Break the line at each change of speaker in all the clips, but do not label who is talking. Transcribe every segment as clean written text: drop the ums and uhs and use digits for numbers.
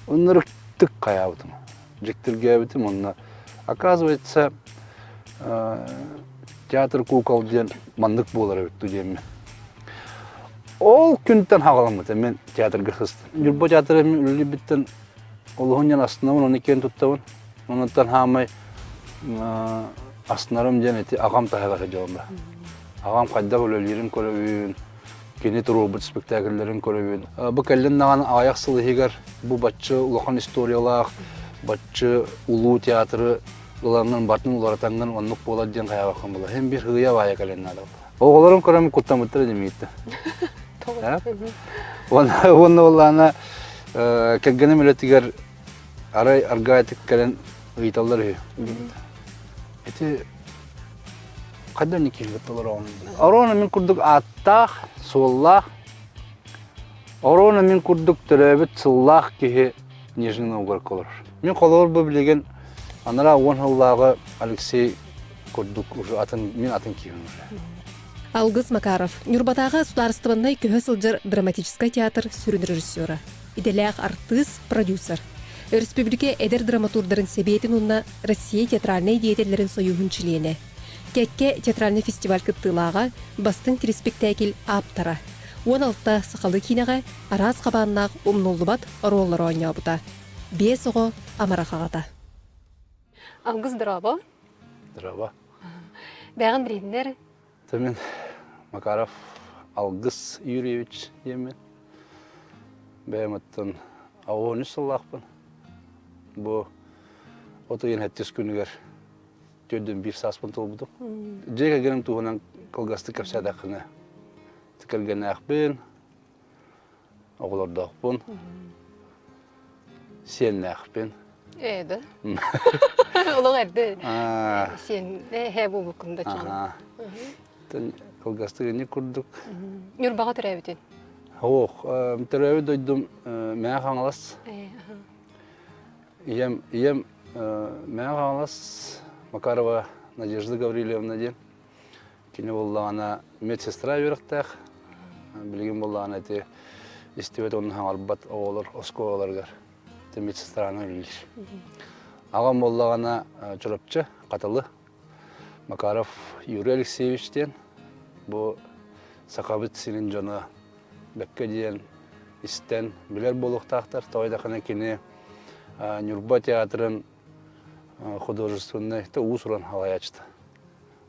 Ынырыктык хайаабытым, дьиктиргээбитим уонна оказывается театр кукол диэн маннык буолар эбит дуу диэммин. Ол күнтэн хаҕаламмыта мен театрга сыстым. Ньурба театра мин үлэлиирбиттэн олуһун диэн астынабын, оны киэн туттабын. Онуттан хаамай астынарым диэн ити аҕам таһыгар сылдьабын ба. Аҕам хайдах үлэлиирин көрөбүн, кини туруорбут спектакльлэрин көрөбүн. Бу кэллин даҕаны аҕыйах сыл иһигэр бу бачча улахан историялаах, бачча улуу театры ылаҥҥын бартын уларытаҥҥын оннук буолар диэн хайаабаккын буолар. Һин биир һыйа баайа кэлин наада. Оҕолорум көрөн куттаммыттара димиитте. Уонна уоллаана кэргэним үлэтигэр арай аргаайтык кэлэн ыйыталлар үһү. Ити хайдах киһи толороҕун Ороона мин курдук ааттаах, суоллаах, Ороона мин курдук төрөөбүт сыллаах киһи Нижний Новгородка олорор. Мин холобур бу билигин анараа уон сыллааҕы Алексей курдук уже атын мин атын киһим уже.
Алгыс Макаров, Ньурбатааҕы судаарыстыбаннай көһө сылдьар драматическай театр сүрүн режиссера, идэлээх артыыс, продюсер. Өрөспүүбүлүкэ эдэр драматурдарын сэбиэтин уонна Россия театральнай деятеллэрин сойууһун чилиэнэ. Кэккэ театральнай фестиваль кыттыылааҕа, бастыҥ телеспектээкил ааптара. 16 сахалыы киинэҕэ араас хабааннаах умнуллубат оруоллары оонньообута. Биэс оҕо амарах аҕата.
Алгыс дорообо.
Дорообо.
Бэҕин билиннэр.
Мин Макаров Алгыс Юрьевич диэммин. Бэйэм оттон 13 сыллаахпын. Бу от ыйын сэттис күнүгэр төрдүн биир сааспын туолбутум. Дьиэ кэргэним туһунан кылгастык кэпсээтэххинэ, кэргэннээхпин, оҕолордоохпун, сиэннээхпин.
Ээ да. Олох эрдэ сиэн эһээ буолбуккун да чаҕын.
Кылгастык инник курдук.
Ньурбаҕа төрөөбүтүн?
Ох, төрөөбүт дойдум Мэҥэ Хаҥалас. Ийэм, ийэм Мэҥэ Хаҥалас Макарова Надежда Гаврильевна диэн. Кини буоллаҕына медсестра үөрэхтээх. Билигин буоллаҕына ити истибэт уонна хаҥарбат оҕолор оскуолаларыгар медсестраны үлэлиир. Аҕам буоллаҕына Чурапчы, Хатылы, Макаров Юрий Алексеевич диэн бу Сахабыт сирин дьоно бэккэ диэн истэн билэр буолуохтаахтар. Тоҕо диэтэххинэ кини Ньурба театрын художественнай уус-уран салайааччыта.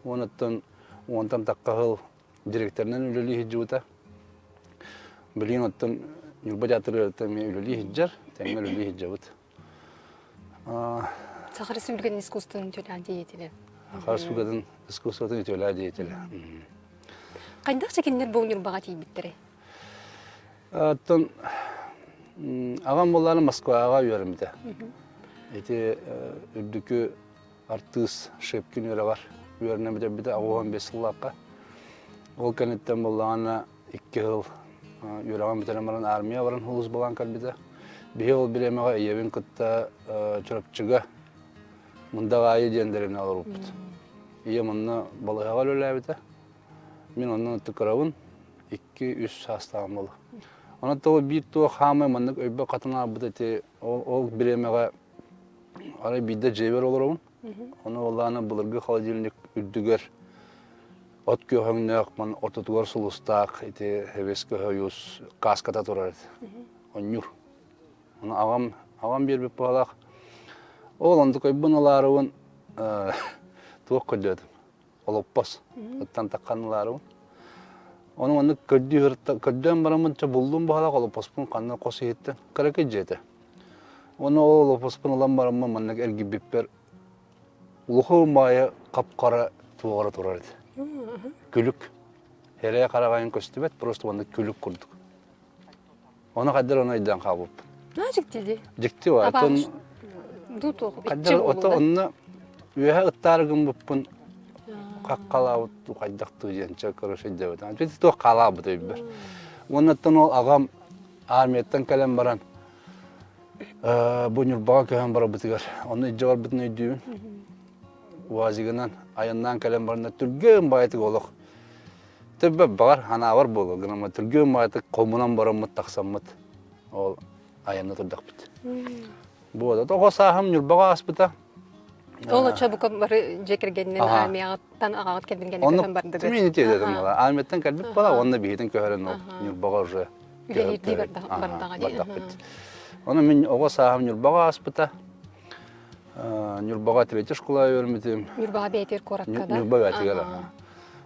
Уонуттан уонтан тахха сыл директорынан үлэлии сылдьыбыта. Билигин оттон Ньурба театрыгар эмиэ үлэлии сылдьар, тэҥҥэ үлэлии сылдьабыт.
Саха Республикатын искусствотын үтүөлээх деятелэ.
Саха Республикатын искусствотын үтүөлээх деятелэ.
Хайдах чекиннэр бу Ньурбаҕа тиийбиттэрэй?
Оттон аҕам буоллаҕына Москваҕа үөрэммитэ. Ити үрдүкү артыыс Шепкин үөрэҕэр үөрэнэн бүтэрбитэ 85 сыллаахха. Ол кэнниттэн буоллаҕына икки сыл үөрэҕин бүтэрэн баран армия баран сулууспалаан кэлбитэ. Биһи ол бириэмэҕэ ийэбин кытта Чурапчыга Мындаҕаайы диэн дэриэбинэ олорбуппут. Ийэм онно балыыһаҕа үлэлээбитэ. Мин онно ытыкырабын, икки-үс саастааҕым буолла. Онон тоҕо биир туох хаамай маннык өйбө хатан аалбыт ити ол, ол бириэмэҕэ арай биирдэ дьиэбэр олоробун. Ону буоллаҕына былыргы холодильник үрдүгэр от күөх өҥнөөх ман ортотугар сулустаах ити Советский Союз кааската турар этэ. Онньуур. Ону аҕам аҕам биэрбит быһалаах. Ол онтукайбын ылаарыбын туох көрдөөтүм. Олоппос. Ыттан таххан ылаарыбын. Ону маннык көрдүү көрдөөн бараммын чэ буллум быһалаах олоппоспун ханна хос иһиттэн кыракый дьиэтэ. Ону ол олоппоспун ылан бараммын маннык эргийбиппэр улахан маайа хап-хара туоҕара турар этэ. Күлүк. Эрээ хараҕайын көстүбэт, просто маннык күлүк курдук. Ону хайдар ону өйдөөн хаалбыппын.
Аа, дьикти дии.
Дьикти waa. Хайдар ото онно үөһэ ыттаары гыммыппын хаххалаабыт хайдах дуу диэн чэ короче өйдөөбөтүм. Ити туох хаалаабыт өйбөр. Уоннаттан ол аҕам армияттан кэлэн баран бу Ньурбаҕа көһөн барарбытыгар онно илдьэ барбытын өйдүүбүн. УАЗигынан айаннаан кэлэн бараннар түргэн баайытык олох төбө баҕар ханаабар буолуо гынан түргэн баайытык хомунан бараммыт тахсаммыт ол. айанна турдахпыт. Буода тоҕо сааһым Ньурбаҕа ааспыта.
Ол оччо бука бары дьиэ кэргэнинэн армияҕыттан аҕаҕыт кэлбин кэннэ көһөн бардыгыт.
Мин ити дедим була. Армияттан кэлбит була, онно биһитин көһөрөн Ньурбаҕа уже
үлэлиирдии бардаҕа
дии. Ону мин оҕо сааһым Ньурбаҕа ааспыта. Ньурбаҕа третья школа үөрмүтүм.
Ньурбаҕа бэйэтигэр куоракка да?
Ньурба бэйэтигэр.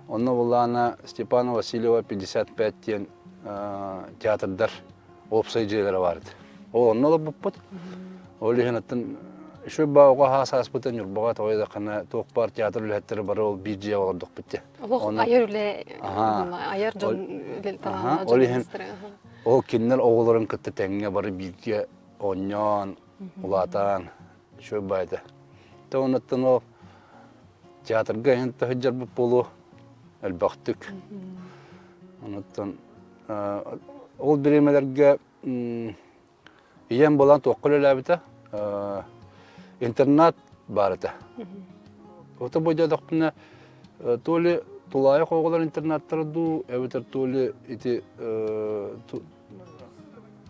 Онно буллаана Степана Васильева 55 диэн театрдар уопсай дьиэлэрэ баар этэ. Ол онно олорбуппут. Ол иһин оттон үчүгэй баа оҕо аһаас ааспыта Ньурбаҕа тоҕо диэтэххинэ туох баар театр үлэһиттэрэ бары ол биир дьиэҕэ олордохпут дии.
Олох айар үлэ айар дьон талааннаах
Ол иһин ол кинилэр оҕолорун кытта тэҥҥэ бары бииргэ оонньоон, улаатан үчүгэй баа этэ. Тэ онуттан ол театрга иһин таһыдьарбыт буолуо элбэхтик. Онуттан Ол бириэмэлэргэ ийэм буолан туохха үлэлээбитэ интернат баар этэ. Ото бу дьадахпына то ли тулаайах оҕолор интернаттара дуу, эбэтэр то ли ити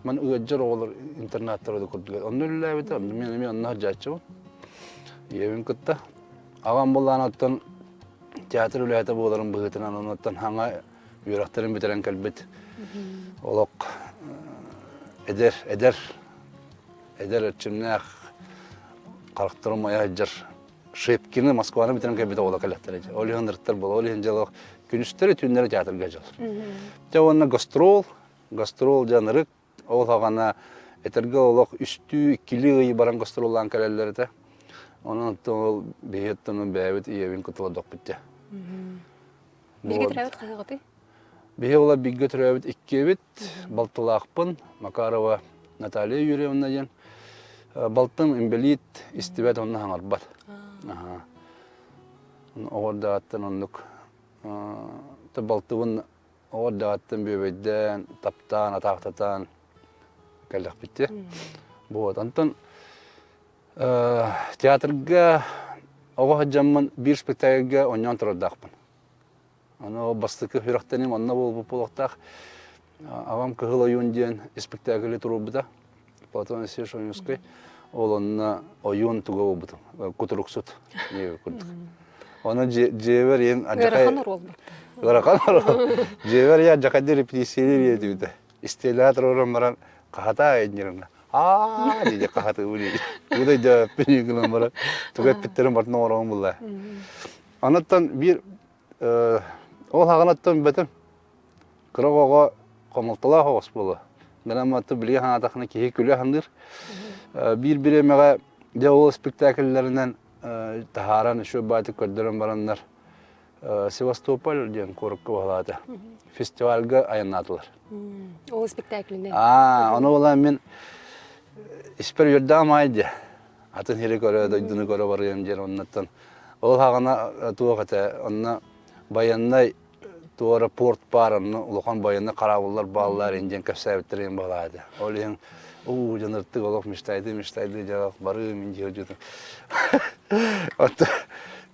ман ыалдьар оҕолор интернаттара да курдук. Онно үлэлээбитэ, онно мен эмиэ онно сылдьааччыбын. Ийэбин кытта. Аҕам буоллаан оттон театр үлэһитэ буоларын быһыытынан оннуттан хаҥа үөрэхтэрин бүтэрэн кэлбит олох эдэр эдэр эдэр эрчимнээх харахтарын майа сылдьар Шепкины Москваны бүтэрэн кэлбит оҕолор кэлэхтэрэ ол иһин ырыттар буола ол иһин дьэ күнүстэри түүннэри театрга дьыл дьэ уонна гастрол гастрол дьэ ынырык ол саҕана этэргэ олох үстүү иккилии ыйы баран гастроллаан кэлэллэр этэ онон ол биһиэттэн бэйэбит ийэбин кытыладохпут дьэ
Бииргэ төрөөбүт хаһыаҕытый?
Биһи ола бииргэ төрөөбүт иккиэбит, балтылаахпын Макарова Наталья Юрьевна диэн. Балтым инбэлиит, истибэт онно хаҥарбат. Оҕордааттан оннук балтыбын оҕордааттан бүөбэйдээн, таптаан, атаахтатаан кэллэхпит Вот, онтон Театрга оҕо сылдьаммын биир спектакльга оонньоон турардаахпын. Аны бастакы сүрэхтэним онно буолбут буолуохтаах. Аҕам Кыһыл ойуун диэн испэктээкили туруорбута. Платон Алексеевич Ойуунускай. Ол онно ойуун туга буолбутум, кутуруксут диэбит курдук. Оны дьиэбэр иэн
Ыарахан оруол
Ыарахан оруол. Дьиэбэр иэн адьакайды репетициялиир диэбитэ. Истиэлэҕэ туруоран баран хаһатаа инньэринэ аа диye хаһатыы дии. Удай дьааппин гынан баран тугу эппиттэрин барытын оҥороон булла. Анаттан биир ол хаҕанаттан бэтим кыра оҕоҕо хомолтолоох оҕус буолуо. Гынан матты билигэ ханаатахына киһи күлэ саныыр. Биир бириэмэҕэ дьэ ол спектакльлэринэн таһааран еще баатык көрдөрөн бараннар Севастополь диэн куоракка баһылаата. Фестивальга айаннаатылар.
Ол спектаклинен.
Аа, ону буолан мин испэр үөрдэҕим аай дии. Атын сири көрө, дойдуну көрө барыам диэн оннуттан. Ол хаҕана туох этэ, онно байыаннай туора порт баар, онно улахан байыаннай хараабыллар бааллар диэн кэпсээбиттэрин баһылаата. Ол иһин уу дьоныртык олох мечтайды, мечтайды дьалах барыым мин дьиэ дьутум. Оттон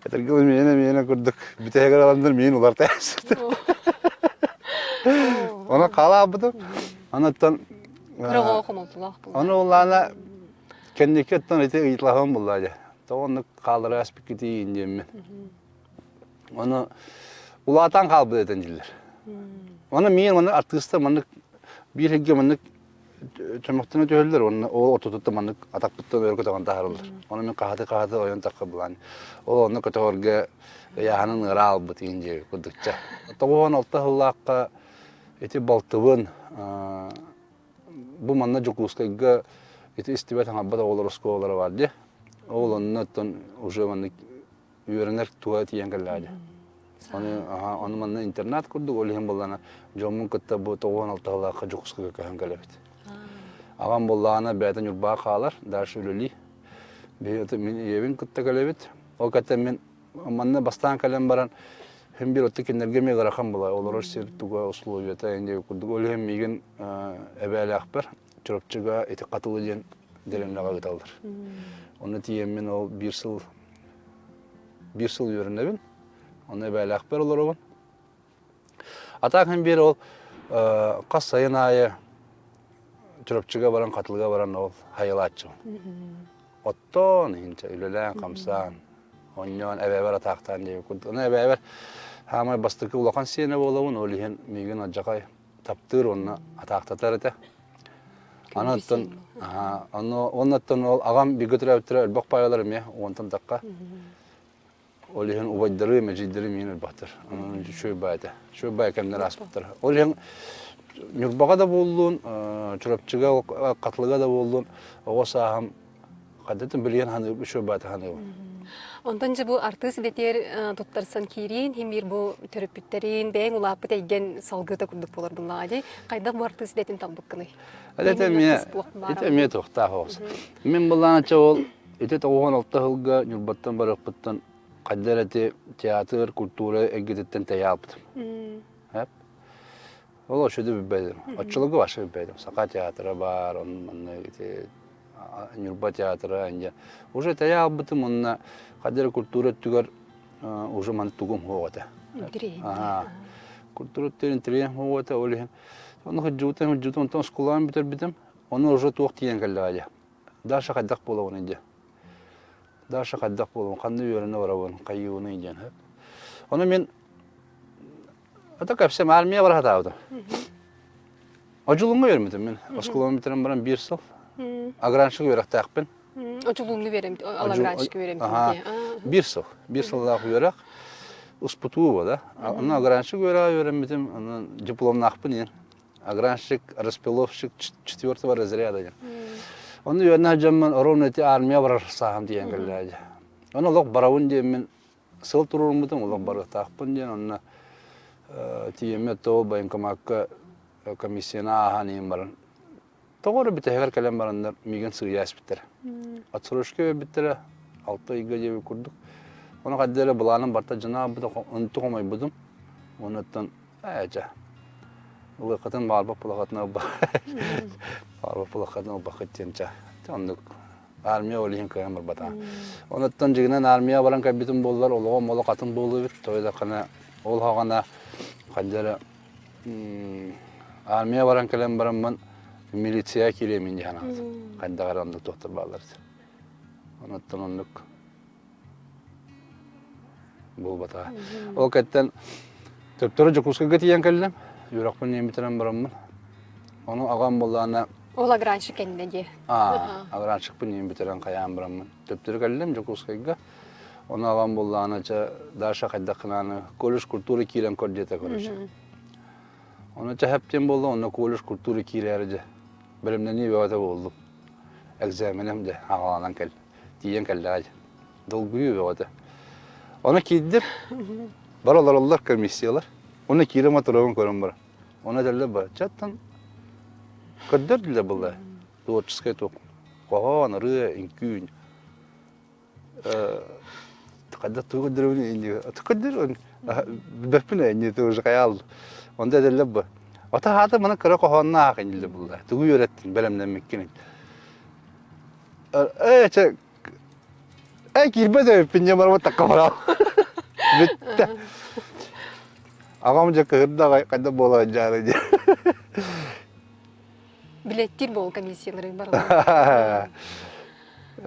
Этэргэ миэнэ миэнэ курдук бүтэһигэр аламнар миин уларта Оны хаалаабытым. Онуттан
Кыра хомолтолоох буолла.
Ону улаана кэнники оттон ити ыйыталаһым булла дьэ. Тоҕо оннук хаалара аспиккитиин диэммин. Ону улаатан хаалбыт этэн дииллэр. Оны миин оны артыыста маннык биир сиргэ маннык чөмөхтөнө түһэллэр уонна ол ортотуттан маннык атахпыттан өр көтөҕөн таһаараллар. Ону мин хаһаты-хаһаты ойон тахха былаан. Ол онно көтөҕөргө ыйааһынын ыараан албыт иин диэки курдукча. 96 сыллаахха ити балтыбын бу манна Дьокуускайга ити истибэт хаҥарбат оҕолор оскуолалара бар дии. Ол онно оттон уже маннык үөрэнэр туга тиийэн кэллэҕэ дии. Ону, ону манна интернат курдук, ол иһин буоллаҕына дьоммун кытта бу 96 сыллаахха Дьокуускайга көһөн кэлэбит. Аҕам буоллаҕына бэйэтэ Ньурбаҕа хаалар, дальше үлэлии. Биһиги мин ийэбин кытта кэлэбит. Ол кэнниттэн мин манна бастаан кэлэн баран син биир отто кинилэргэ эмиэ ыарахан буолар. Олорор сир туга условията диэн курдук. Ол иһин миигин эбээлээхпэр Чурапчыга ити Хатылы диэн дэриэбинэҕэ ыыталлар. Онно тиийэммин ол биир сыл биир сыл үөрэнэбин. Онно эбээлээхпэр олоробун. А так биир ол хас сайын аайы Чурапчыга баран, Хатылыга баран ол хайалааччыбын. Оттон иһинчэ үлэлээн-хамсаан, онньоон эбээбэр атаахтаан диэбит курдук. Ону эбээбэр хаамай бастакы улахан сиэнэ буолабын, ол иһин миигин алдьархай таптыыр уонна атаахтатар этэ. Анаттан оннуттан ол аҕам бииргэ төрөөбүттэрэ элбэх паайалар эмиэ уонтан тахха. Ол иһин убайдары, эдьиийдэри миин элбэхтэр. Онон үчүгэй баай этэ. Үчүгэй баай кэмнэр ааспыттар. Ол иһин Ньурбаҕа да буоллун, Чурапчыга, Хатылыга да буоллун, оҕо сааһым хадатын билигин ханыыбын, үчүгэй баайта ханыыбын.
Онтон дьэ бу артыыс идэтигэр туттарсан киириин, иһин биир бу төрөппүттэриин, бэйэҥ улааппыт эйгэн салгыыта курдук буолар буллаҕа дии. Хайдах бу артыыс идэтин талбыккыный?
Ити эмиэ, ити эмиэ туохтаах оҕус. Мин былаанча ол Ити 96 сылга Ньурбаттан барыахпыттан хайда эрэ ити театр, культура эйгэтиттэн тэйэ аалбытым. Ол оччоду билбэтим. Оччолорго вообще билбэтим. Саха театра баар, онно ити Ньурба театра инде. Уже тэйэ аалбытым уонна хайда эрэ культура өттүгэр уже маны тугум суох этэ. Культура өттүгэр интэриэһим суох этэ, ол иһин. Ону сылдьыбытым, сылдьыбытым, онтон оскуоланы бүтэрбитим. Ону уже туох тиийэн кэллэҕэ дии. Даша хайдах буолабыный диэн. Даша хайдах буолабын, ханна үөрэнэ барабын, хайыыбыный диэн. Ону мин это кэпсэм армия бара сатаабытым. Одьулуҥҥа үөрэммитим мин. Оскуоланы бүтэрэн баран биир сыл. Агранщик үөрэхтээхпин.
Одьулуунну үөрэммит, агранщик үөрэммитим.
Биир сыл. Биир сыллаах үөрэх. Успутуу да. Онно агранщик үөрэҕэ үөрэммитим, онон дипломнаахпын иэн. Агранщик, распиловщик четвертого разряда диэн. Ону үөрэнэ сылдьаммын ровно ити армия барар сааһым тиийэн кэллэ. Ону олох барабын диэммин сыл туруоруммутум олох барыахтаахпын диэн онно тиийэммит ол военкомакка комиссияны ааһан иһин баран Тоҕо эрэ бүтэһигэр кэлэн бараннар миигин сыыйа эспиттэрэ. Отсрочка биэрбиттэрэ алта ыйга диэбит курдук. Ону хайда эрэ былааным барыта дьанаабыта онту хомойбутум. Онуттан ээ чэ ылыаххытын баҕарбат булаххытын ылба баҕарбат булаххытын ылбаккыт диэн чэ оннук армия ол иһин кыайан барбатаҕа. Онуттан дьиҥинэн армия баран кэлбитим буоллар олоҕум олох атын буолуо эбит. Тоҕо диэтэххинэ ол саҕана хайда эрэ Армия баран кэлэн бараммын милиция киириэмин дии санаабытым. Хайдах эрэ оннук туохтар бааллар этэ. Онуттан оннук буолбатаҕа. Ол кэттэн төптөрү Дьокуускайга тиийэн кэллим. Үөрэхпин иэн бүтэрэн бараммын. Ону аҕам буоллаҕына
Ол агранщик кэннэ дии.
Аа, агранщикпын иэн бүтэрэн хайаан бараммын. Төптөрү кэллим Дьокуускайга. Ону аҕам буоллаҕына, чэ, Даша хайдаххынааны колледж культуры киирэн көр диэтэ, короче. Ону чэһэп диэн буолла, онно колледж культуры киирээри дьэ, бэлэмнэнии бөҕөтө буоллум. Экзаменым дьэ, аҕаланан кэл, тиийэн кэллэҕэ дьэ. Долгуйуу бөҕөтө. Ону киирдим, бар олороллор комиссиялар. Ону киирэн моторугун көрөн баран. Ону этэллэр ба, чаттан көрдөрдүлэр буолла. Творческай туох. Хоһоон, ырыа, үҥкүү. Хайдах тугу көрдөрөбүн инни көрдөр билбэппин инни уже хайаал онда этэллэр бу ата хаата маны кыра хоһоонноох инниле булла тугу үөрэттин бэлэмнэммиккин ээ чэ ээ киирбэт эбиппин дьэ барбат такка барал бүттэ аҕам дьэ кыһырда хайда буола дьаары дьэ
Билеттир буол комиссиялары барылар.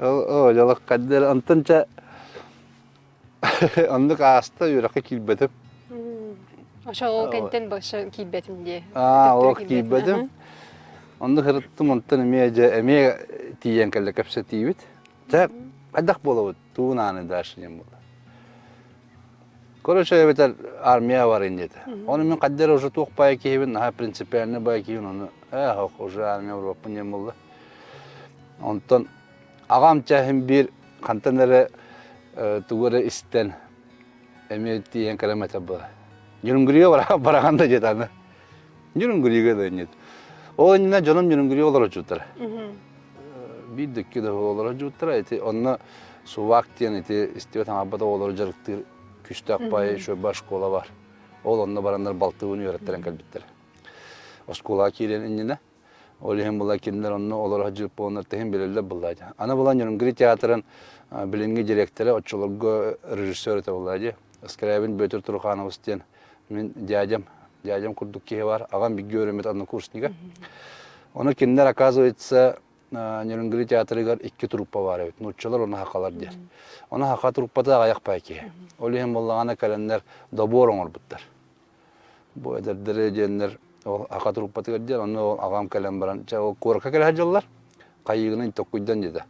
Оо, дьолох хаддер онтон чэ оннук ааста үөрэххэ киирбэтим.
Ошо ол кэнтэн баша киирбэтим дии.
Аа, ол киирбэтим. Оннук ырыттым, онтон эмиэ дьэ эмиэ тиийэн кэллэ кэпсэтиибит. Чэ, хайдах буолабыт, тугун ааны дальше диэн буолла. Короче, эбэтэр армия барын диэтэ. Ону мин хайдах эрэ уже туох баайа киһибин, наһаа принципиальный баайа киһибин, ону ээ, уже армия барбаппын диэн буолла. Онтон аҕам чээһин биир хантан эрэ тугу эрэ истэн эмиэ тиийэн кэлэн этэ буолла. Ньүрүҥгүрүйэ барахан да диэтэ аны. Ньүрүҥгүрүйгэ да иннит. Ол иннинэ дьонум ньүрүҥгүрүйэ олороччуттара. Биир да икки да олороччуттара. Ити онно Сувак диэн ити истибэт аҥарбат оҕолору дьарыктыыр күстээх баайы шөбө школа бар. Ол онно бараннар балтыбын үөрэттэрэн кэлбиттэр. Оскуолаҕа киириэн иннинэ ол иһин була кинилэр онно олоро сылдьыбыт буоланнар тэһин билэллэр буллаа дии. Аны була Ньургури театрын билиҥҥи директора оччолорго режиссер этэ буллаа дии. Скрябин Бүөтүр Туруханович диэн мин дядям, дядям курдук киһи бар. Аҕам бииргэ үөрэммит однокурснига. Ону кинилэр, оказывается, Нерюнгри театрыгар икки труппа баар эбит. Нууччалар уонна сахалар диэн. Ону саха труппата аҕыйах пай киһи. Ол иһин буоллаҕына кэлэннэр добуор оҥорбуттар. Бу эдэрдэри диэннэр ол саха труппатыгар диэн, онно ол аҕам кэлэн баран, чэ ол куоракка кэлэ сылдьаллар. Хайыыгынан токкуйдан диэтэ.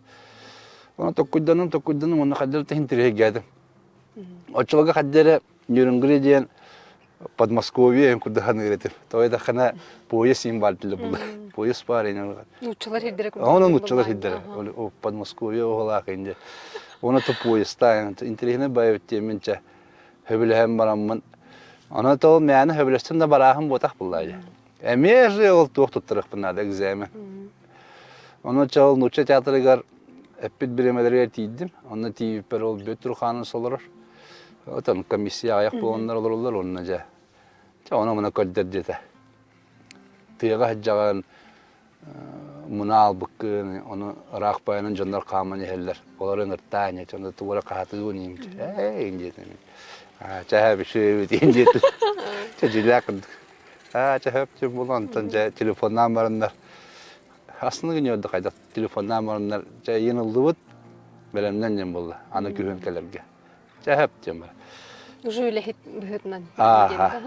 Ону токкуйданным, токкуйданным, уонна хайдах да интириэһиргээтим. Оччолорго хайда эрэ Нерюнгри диэн Подмосковье курдук саныыр этим. Тоҕо диэтэххинэ поезд син баар тиле булла. Поезд баар ини.
Нууччалар хирдэрэ курдук.
Оны нууччалар хирдэрэ. Ол Подмосковье оҕолаах инде. Оны то поездта интеллигентный байып тиэминче хөбүлэһэн бараммын. Аны то мээнэ хөбүлэстим да барааһын буотах буллаайы. Эмиэ же ол туох туттарыахпын наада экзамен. Ону чал нуучча театрыгар эппит бириэмэлэригэр тиийдим. Онно тиийбиппэр ол Бүөтүр хаанын солорор. Отон комиссия аҕыйах буоланнар олороллор онно дьэ. Чэ ону муна көрдөр диэтэ. Тыаҕа сылдьаҕын муна албыккын, ону ыраах байанан дьоннор хааман иһэллэр. Олор ыҥыртаа ини, онно тугу эрэ хаһатыыбын иим. Ээ диэтим. Чэ бүшүөбүт иин диэтим. Чэ дьилээх курдук. Аа чэ хөп чэ буолан онтон дьэ телефоннаан бараннар Астына гынньыорда хайдах телефоннаан бараннар чэ ыйын ыллыбыт бэлэмнэн диэн буолла аны күһүн кэлэргэ. Чэ хөп диэн бар.
Уже үлэһит быһыытынан.
Ааха.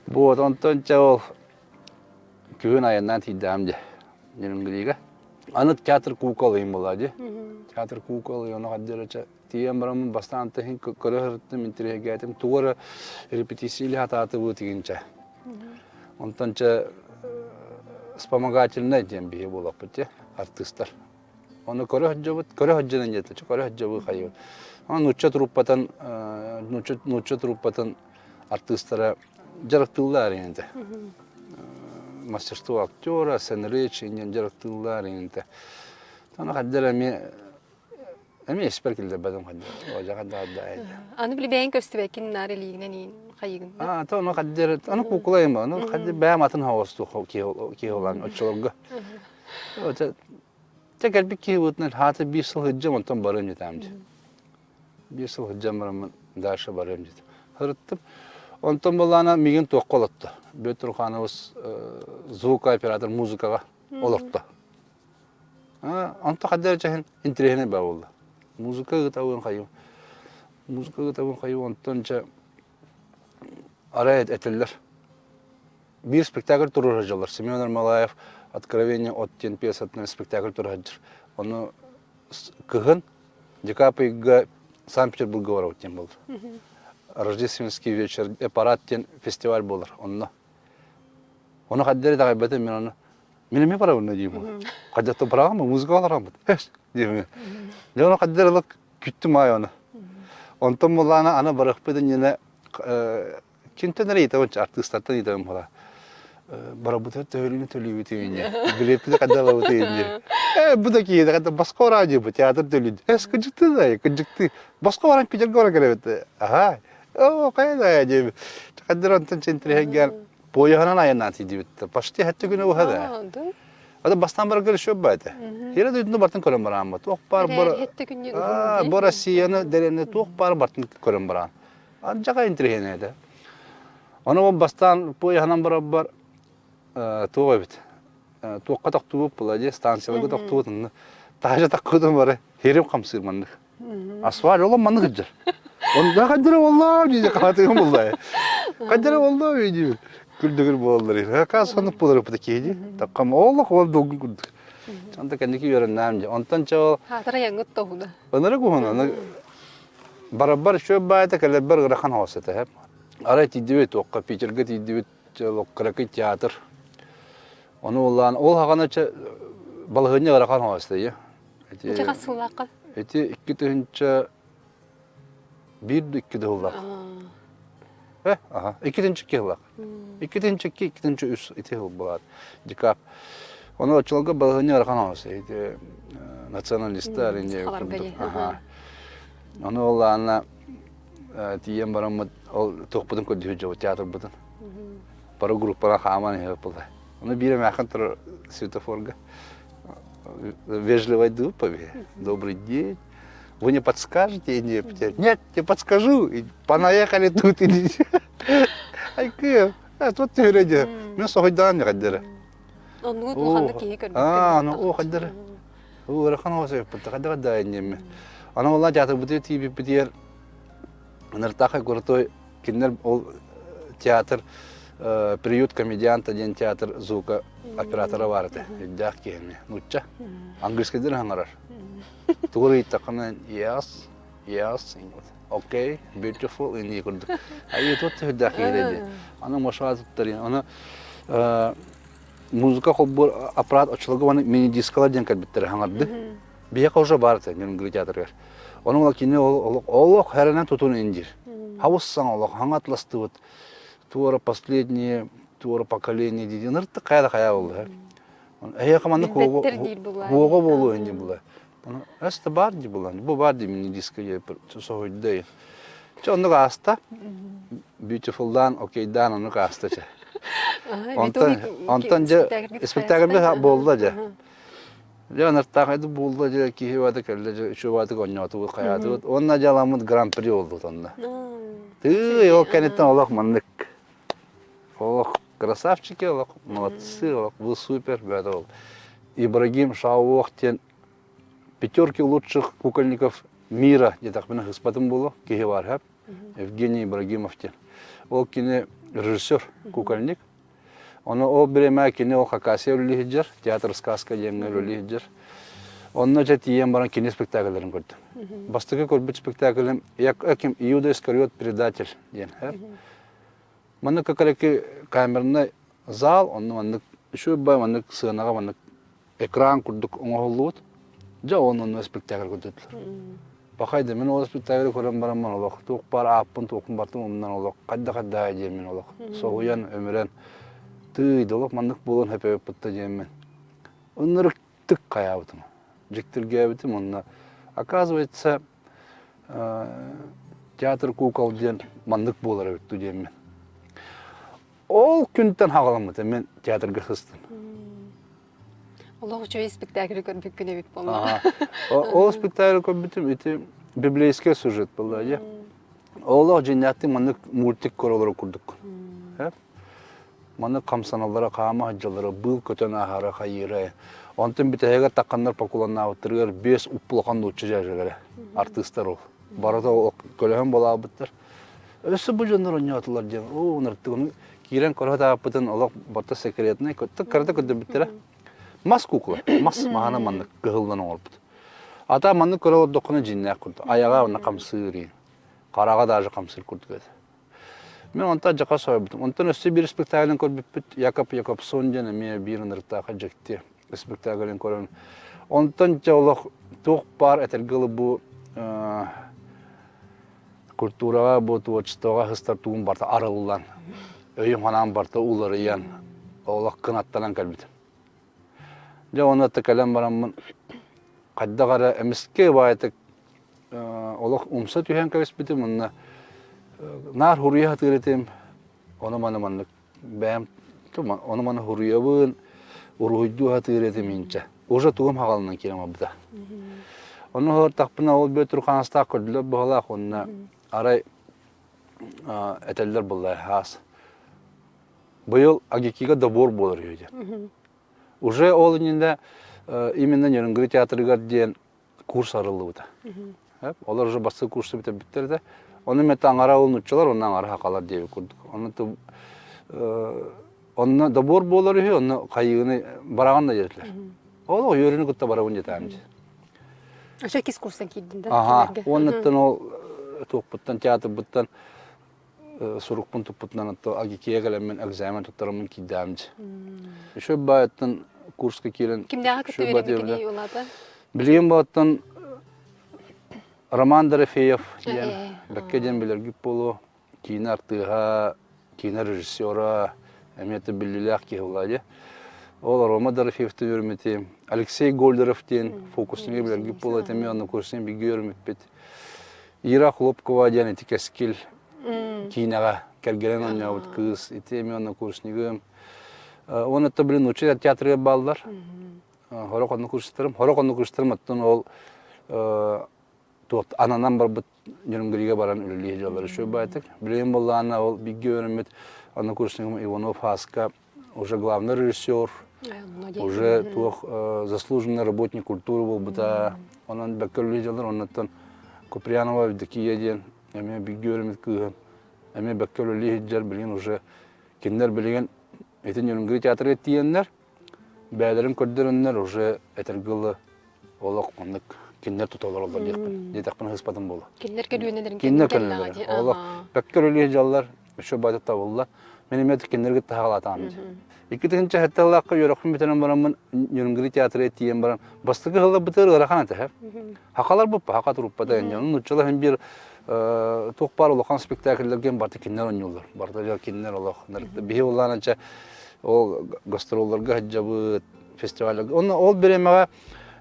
Вот онтон чэ ол күһүн айаннаан тиийдэҕим дии Нерюнгрига. Аны театр кукол ыйын буолла дии. Театр кукол ыйын ону чэ тиийэн бараммын бастаан тыһын көрө сырыттым интириэһиргээтим тугу эрэ репетициялыы сатаатыбыт игинчэ. Онтон чэ вспомогательнай диэн биһи буолуохпут дии артыыстар. Ону көрө сылдьабыт, көрө сылдьан диэтэ, көрө сылдьабыт хайыбыт. Аны нуучча труппатын нуучча нуучча труппатын артыыстара дьарыктыыллар инде. Мастерство актера, сценарий диэн дьарыктыыллар инде. Аны хаддар эмиэ Эмиэ испэр киллэрбэтим хаддер. Оожа хадда
Аны били бэйэҥ көстүбэккин наар илиигинэн иин хайыгын.
Аа, то ону хаддер, аны куукулайым, аны хаддер бэйэм атын хаҕыстуу киһи олан оччолорго. Те кэлбит киһи бытынан хаата биир сыл сылдьам, онтон барыам дьэтаам дии. Биир сыл сылдьан бараммын дальше барыам дьэтим. Сырыттым. Онтон булаана мигин туохха олотто. Бүөтүр Уханович звукооператор музыкаҕа олорто. Онто хайдах чаһын интэриэһинэй баа буолла. Музыка ыытабын хайым. Музыка ыытабын хайым онтон чэ арай этэллэр. Биир спектакль туруора сылдьаллар. Семен Ермолаев «Откровение от» диэн пьесатынан спектакль туруора сылдьар. Ону кыһын декабрь ыйга Санкт-Петербурга барабыт диэн буолла. Рождественский вечер парад диэн фестиваль буолар онно. Ону хайдах итэҕэйбэтим мин ону Мин эмиэ барабын диим. Хайдах бараҕын музыка олороммут. Диим. Дьэ ону хайдах ылык күттүм аай ону. Онтон булаана аны барыахпыт иннинэ кимтэн эрэ ыйытабын артыыстартан ыйытабын була. Барабыта төһөлүүнү төлүүбүт инньэ. Билиэппити хайдах ылабыт инньэ. Э, бу да киһи хайда босхо бараа диэбит, театр төлүүн. Эс кыдьыкты да, кыдьыкты. Босхо баран Питергэ баран кэлэбит. Аха. Оо, хайа да диэбит. Хайдах онтон интириэһиргээн Поеһынан айаннаан тиийдибит. Почти хэттэ күнэ уһа да. Ада бастаан бараргар еще баайта. Хира дойдуну бартын көрөн барааммыт. Туох баар бар бу Россияны дэриэбинэ туох баар бартын көрөн бараан. Ардьаҕа интириэһинэй этэ. Ону бастаан поеһынан барарбар туох эбит. Туохха тохтубут була дии станцияларга тохтубут онно таһырдьа таххытым бары хирим хамсыыр маннык. Асфальт ол маннык сылдьар. Онда хаддара боллаа дии хаатыгым буллаа. Хаддара боллаа дии күлдүгүр буолаллар. Хас сонук буолар бу киһи Таккам олох ол долгун курдук. Онта кэнники үөрэннэм дии. Онтон чо
Хаатара яңыт тоһуна.
Ынырык уһун аны барабар шөп баайта кэлэрбэр ырахан хоос этэ. Арай тиийдибит туохха Питергэ тиийдибит кыракый театр. Ону улаан ол хаҕана балаһыанньа ыарахан хоос этэ.
Ити хас сыллаахха?
Ити 2001 да 2 сыллаах. Э, аха, 2002 сыллаах. 2002, 2003 ити сыл буолаат. Декабрь. Ону оччолорго балаһыанньа ыарахан оҕус. Ити националистар инде курдук. Аха. Ону ол аана тиийэн бараммыт ол туохпутун көрдүһү дьобу театрбытын. Бары группадан хааман иһэ буолла. Ону биир эмээхин турар светофорга вежливо иду по Добрый день. Вы не подскажете? Нет, нет, не подскажу. Понаехали тут. Айкы, тут түһүрэ Мен соһуйдаан ньыгайдара.
Оннугу улаханнык киһи көрбүт.
Аа, аны оо хайдары. Ыарахан оҕо сөппүт, хайдах да иннемми. Аны олла театрбытыгар тиийбиппитигэр Ныртаахай крутой кинилэр ол театр приют комедианта диэн театр звука оператора баар этэ. Өйдөөх киһини нуучча. Английскайдыр хаҥарар. Тугу ыйыттаххына yes, yes, okay, beautiful инии курдук. Айыы туот төһүрдээх киһи дии. Аны мошаа туттар. Аны музыка холбуур аппарат оччолорго маны мини-дискалар диэн кэлбиттэрэ хаҥарды. Биһиэхэ уже баар этэ Нюрнберг театрыгар. Ону ол кини ол олох хэрэнэн тутун индир. Хабыс саҥа олох хаҥа атластыбыт. Туора последнее, туора поколение диди нырты хайа да хайа болду. Эһиэхэ маннык хуога буолуо инди була. Эс да бар ди була. Бу бар ди мини-диска соһуйда. Чэ оннук ааста. Beautiful'дан, окейдаан оннук ааста чэ. Онтон онтон дьэ спектакльбе буолла дьэ. Дьэ ыныртаахайды буолла дьэ киһи баата кэллэ дьэ үчүгэй баатык оонньоотубут хайаатыбыт уонна дьаламмыт гран-при буолбут онно. Тыый ол кэнниттэн олох маннык олох красавчики олох молодцы олох вы супер бөтө ол. Ибрагим Шауох диэн пятерки лучших кукольников мира диэтэхпинэ сыспатым буолуо киһи баар һэп Евгений Ибрагимов диэн. Ол кини режиссер кукольник. Ону ол бириэмэ кини ол Хакасия үлэлии сылдьар, театр сказка диэҥҥэ үлэлии сылдьар. Онно дьэ тиийэн баран кини спектакльларын көрдүм. Бастакы көрбүт спектаклым Яким Иуда Искариот предатель диэн. Маннык какареки камерный зал, онно маннык үчүгэй бай маннык сыанаҕа маннык экран курдук оҥоһуллубут. Дьэ онно спектакль көрдөрдүлэр. Пахай да мин ол спектаклы көрөн бараммын олох туох баар ааппын туохпун бартым умнан олох хайда хайда диэммин олох соһуйан өмүрэн тыый да олох маннык буолан хэпэбиппытта диэммин ынырыктык хайаабытым дьиктиргээбитим онно оказывается театр кукол диэн маннык буолар эбит дуу диэммин ол күнтэн хаҕаламмыта мен театрга сыстым
Олох үчүгэй спектакль көрбүккүн эбит буолла.
Ол спектакль көрбүтүм ити библейскэй сюжет буолла дии. Олох дьиҥнээхтик маннык мультик көрөлөрө курдук. Маннык хамсаналлара, хаама сылдьаллара, быыл көтөн ааһара, хайыыра. Онтон бүтэһигэр тахханнар покуланнаабыттарыгар биэс уппулахан нуучча дьээдьэлэрэ артыыстар ол. Барыта көлөһөн буолаабыттар. Өссө бу дьоннор оонньоотулар диэн, оо, ыныртыгын киирэн көрө сатаабыппытын олох барыта секретнэй, кырата көрдөрбүттэрэ. Мас кукла, мас маһана маннык кыһыллан оҥорбут. Ата маннык көрө олордоххуна дьиннээх курдук. Айаҕа онно хамсыыр иин. Хараҕа даже хамсыыр курдук этэ. Мин онтон дьака сойбутум. Онтон өссө биир спектаклын көрбүппүт Якоб Якобсон диэн эмиэ биир ынырыктаах дьикти спектаклын көрөн. Онтон дьэ олох туох баар этэргэ дылы бу культураҕа бу творчествоҕа сыстар тугум барыта арыллан, өйүм-санаам барыта уларыйан, олох кынаттанан кэлбитим. Дьэ уонна кэлэн бараммын хайдах эрэ эмискэ баайытык олох умса түһэн кэбиспитим уонна наар хуруйа сатыыр этим ону-маны маннык бэйэм ону-маны хуруйабын уруһуйдуу сатыыр этим инчэ уже тугум хаҕалынан киирэн барбыта Онно олортохпуна ол Бүөтүр Хаҥастаах көрдүлэр быһалаах уонна арай этэллэр буолла хаас быйыл Агикига добор буолар үһү диэн. Уже ол иннинэ именно Нерюнгри театрыгар диэн курс арыллыбыта. Олор уже бастакы курсу бүтэрбиттэр да. Ону мета аҥара ол нуччалар, онно аҥара хакалар диэбит курдук. Онно онно добор буолар үһү, онно хайыыны бараҕан да диэтилэр. Ол үөрүүнү кытта барабын диэтээм дии.
Ошо иккис курстан киирдин да?
Аха, уоннаттан ол туохпуттан, театрбыттан сурукпун туппутунан отто Агикия кэлэммин экзамен туттараммын киирдээм дии. Еще баайыттан курска киирэн
Кимдээҕи кытта үөрэммиккиний улаата?
Билигин бааттан Роман Дорофеев диэн бэккэ диэн билэргит буолуо. Киинэ артыыһа, киинэ режиссера, эмиэ да биллиилээх киһи буолла дии. Ол Рома Дорофеевты үөрэммитим. Алексей Гольдеров диэн фокусник билэргит буолуо эмиэ однокурсник бииргэ үөрэммиппит. Ира Хлопкова диэн ити Кэскил киинэҕэ кэргэнин оонньообут кыыс, ити эмиэ однокурснигым. Уонна это блин учитель театрыгар бааллар. Хорох однокурсниктарым. Хорох однокурсниктарым оттон ол туох ананан барбыт Нерюнгрига баран үлэлии сылдьаллар үчүгэй баайтык. Билигин буоллаҕына ол бииргэ үөрэммит однокурсникым Иванов Хаска уже главный режиссер. Уже туох заслуженный работник культуры буолбута. Онон бэккэ үлэлии дьаллар. Оннуттан Куприянова Евдокия диэн эмиэ бииргэ үөрэммит кыыһым эмиэ бэккэ үлэлии сылдьар. Билигин уже кинилэр билигин ити Нерюнгри театрга тиийэннэр бэйэлэрин көрдөрөннөр уже этэргэ дылы олох оннук кинилэр тута олороллор диэхпин диэтэхпинэ сыспатым буолуо.
Кинилэр көлүөнэлэрин
Кинилэр көлүөнэлэрин. Олох бэккэ үлэлии сылдьаллар. Еще байды табылла. Мен эмиэ кинилэргэ таһаҕалаатаҕым дии. 2007-лаахха үөрэхпин бүтэрэн бараммын Нерюнгри театрга тиийэн баран бастакы сылларбытыгар ыарахан этэ. Хахалар буппа, хака труппата дьон нуччалар иһин биир туох баар улахан спектакльлэргэ барыта кинилэр оонньууллар. Барыта кинилэр олох. Биһи улаананча ол гастролларга сылдьабыт, фестивальларга. Онно ол бириэмэҕэ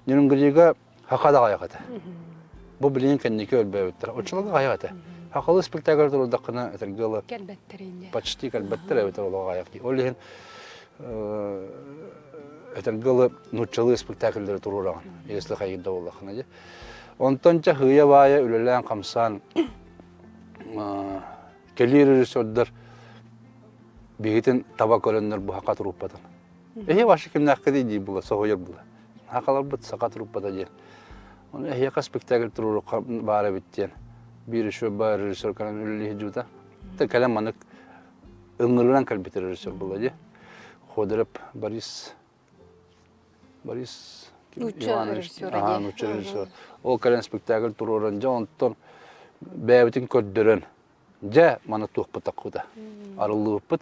Нерюнгрига Хака да аҕыйах этэ. Бу билигин кэнники өлбөөбүттэр. Оччолорго аҕыйах этэ. Хахалы спектакль турдаххына этэргэ ыла
Кэлбэттэр инньэ.
Почти кэлбэттэр эбэтэр олох аҕыйах дии. Ол иһин этэргэ ылы нууччалыы спектакльдары туруораҕын, если хайыырда буоллаххына дии. Онтон чэ хыйа-баайа үлэлээн-хамсаан кэлии режиссердар биһитин таба көрөннөр бу хака туруппатын. Эһи вообще кимнээххитий дии була, соһуйар була. Хахаларбыт саха труппата диэн. Ону эһиэхэ спектакль туруоруохха баар эбит диэн. Биир еще баар режиссер кэлэн үлэлии сылдьыбыта. Тэ кэлэн маннык ыҥырынан кэлбит режиссер буолла дии. Ходоров Борис Борис
Иванович
нуучча режиссер. Ол кэлэн спектакль туруоран дьэ онтон бэйэбитин көрдөрөн Дьэ, маны туохпут таххыта. Арыллыбыппыт.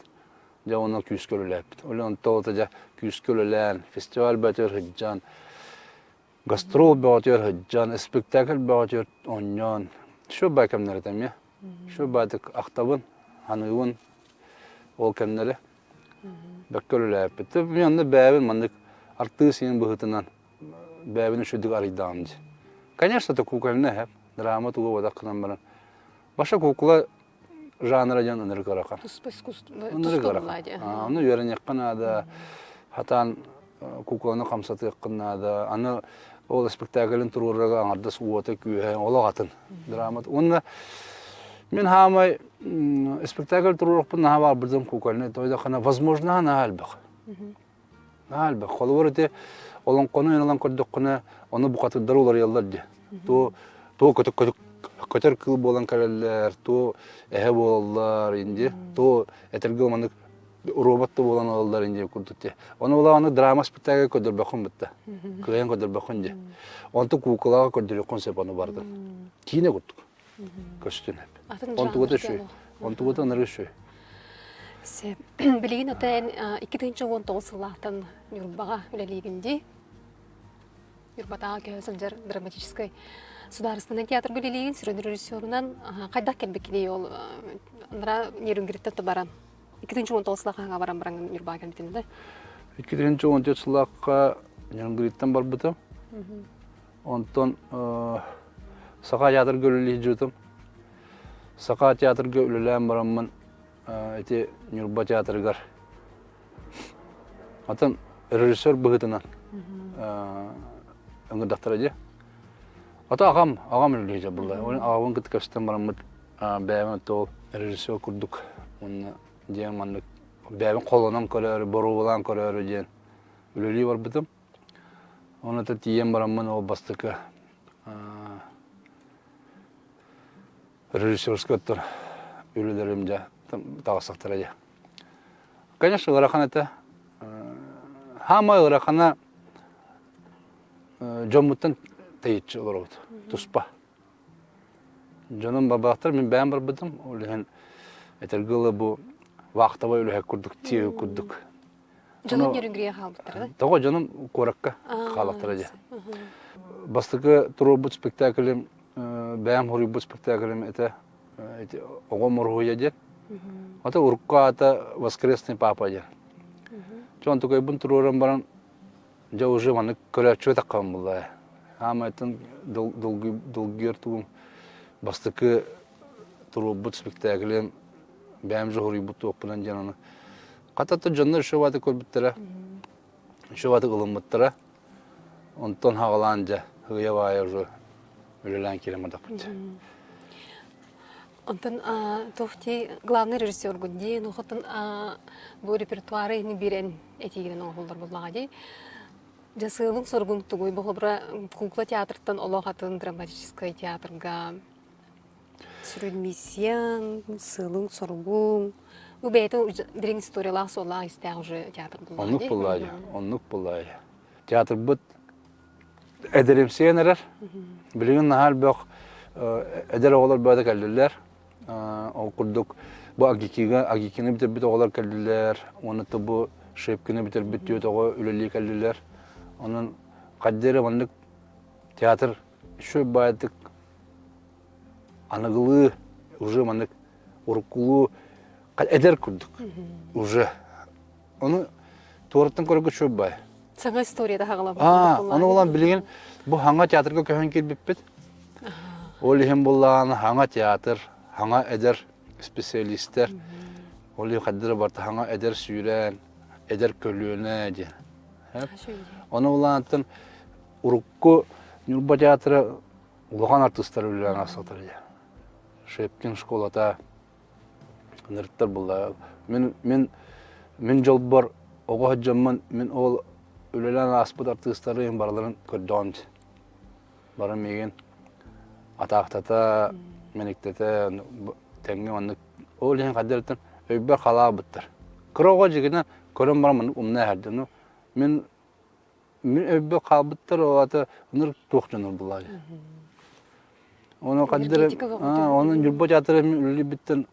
Дьэ, онно күүскэ үлэлээппит. Ол онто дьэ күүскэ үлэлээн, фестиваль бөҕөтүгэр сылдьан, гастрол бөҕөтүгэр сылдьан, спектакль бөҕөтүгэр оонньоон. Шо бай кэмнэр этэ эмиэ. Шо баатык ахтабын, ханыыбын ол кэмнэри. Бэккэ үлэлээппит. Мин онно бэйэбин маннык артыыс иһин быһыытынан бэйэбин үчүгдүк арыйдаҕым дии. Конечно, это кукольный эһэп. Драма тугу бодах гынан баран Баша куукула жанра диэн ынырык ыарахан.
Туспа искусство,
Ынырык ыарахан. Ону үөрэниэххэ наада, хатаан куукуланы хамсатыаххын наада. Аны ол спектаклын туруорарга аҥардас уота-күүһэ олох атын драма. Уонна мин хаамай спектакль туруорукпун наһаа баҕарбытым кукольный тойдоххуна возможно наһаа элбэх. Наһаа элбэх. Холобур ити олоҥхону ылан көрдөххүнэ, ону бухатырдар уларыйаллар дии. Туо туо көтө көтөр кыыл буолан кэлэллэр, туо эһэ буолаллар инди, туо этэргэ маннык робот да буолан ылаллар инди курдук дии. Ону улаҕаны драма спектакль көрдөрбөххүн бытта. Кыайан көрдөрбөххүн дии. Онту куукулаҕа көрдөрүөххүн сөп ону барытын. Киинэ курдук. Көстүн. Онтугута үчүгэй. Онтугута ынырык үчүгэй.
Сөп. Билигин ата эн 2019 сыллаахтан Ньурбаҕа үлэлиигин дии. Ньурбатааҕы көһө сылдьар драматическай судаарыстыбаннай театрга үлэлиигин сүрүн режиссерунан хайдах кэлбиккиний ол анараа Нерюнгриттэн баран 2019 сыллаахха баран баран Ньурбаҕа кэлбитин да?
2014 сыллаахха Нерюнгриттэн барбытым. Онтон Саха театрга үлэлии сылдьыбытым. Саха театрга үлэлээн бараммын ити Ньурба театрыгар атын режиссер быһыытынан ыҥырдахтара дии. Ата аҕам, аҕам үлэлии сылдьар Аҕабын кытта көстөн бараммыт бэйэм ол режиссер курдук уонна диэн маннык бэйэбин холонон көрөөрү, боруобалаан көрөөрү диэн үлэлии барбытым. Онно тиийэн бараммын ол бастакы режиссерскай үлэлэрим дьэ таҕыстахтара дьэ. Конечно, ыарахан этэ. Хаамай ыарахана дьоммуттан тэйиччи олоробут, туспа. Дьонум барбатахтар, мин бэйэм барбытым. Ол иһин этэргэ дылы бу вахтовай үлэһит курдук, тиэһи курдук.
Дьонун Нерюнгригэ хаалбыттара да?
Тоҕо дьонум куоракка хааллахтара дии. Бастакы туруорбут спектаклым, бэйэм хоруйбут спектаклым этэ оҕом уруһуйа диэн. Ата урукку аата «Воскресный папа» диэн. Дьон тукайбын туруоран баран Дьэ уже маннык көрөөччүгэ таххабын булла. Хаамайтын долгуйар тугум бастакы туруорбут спектаклем бэйэм дьоһуруйбут туохпунан диэн ону хата дьоннор еще бааты көрбүттэрэ еще бааты ылыммыттара онтон хаҕалаан дьэ ыйа баайа уже үлэлээн киирэн бардахпыт.
Онтон туох дии главный режиссергун дии, нухотун бу репертуары ини биэрэн этиигинэн оҥоһуллар буоллаҕа дии. Дьэ сыалыҥ-соругуҥ тугуй? Бу холобура кукла театртан олох атын драматическай театрга сүрүн миссияҥ, сыалыҥ-соругуҥ. Бу бэйэтэ дириҥ историялаах суоллаах-иистээх уже театр буоллаҕа
Оннук
дии.
буоллаҕа дии, оннук буоллаҕа дии. Театрбыт эдэримсийэн эрэр. Билигин наһаа элбэх эдэр оҕолор бөҕөтө кэллилэр. Ол курдук бу Агикига Агикины бүтэрбит оҕолор кэллилэр. Уонна бу Шепкины бүтэрбит түөрт оҕо үлэлии кэллилэр. Онон хайда эрэ маннык театр үчүгэй баайдык аныгылыы уже маннык уруккулуу эдэр курдук уже Ону туораттан көрөргө үчүгэй бай.
Саҥа историята хаҕалабыт.
Аа, ону улан билигин бу хаҥа театрга көһөн киирбиппит. Ол иһин буллаҕына хаҥа театр, хаҥа эдэр специалистер, ол иһин хаддара барта хаҥа эдэр сүүрээн, эдэр көлүөнэ диэн. Ону улаантан урукку Ньурба театра улахан артыыстар үлэлээн аастылар дии. Шепкин школата Ынырыктар буолла. Мин мин мин дьолбор оҕо сылдьаммын мин ол үлэлээн ааспыт артыыстары барыларын көрдөҕүм дии. Бары миигин атаахтата, мэниктэтэ, тэҥҥэ маннык ол иһин хайдах өйбөр халаабыттар. Кыра оҕо дьигинэ көрөн баран маннык умна эһэрдэ. Ну мин Мин өйбөр хаалбыттар ол аата ынырык туох дьонор булаайа. Ону хаддара оны Ньурба театра мин үлэлиирбиттэн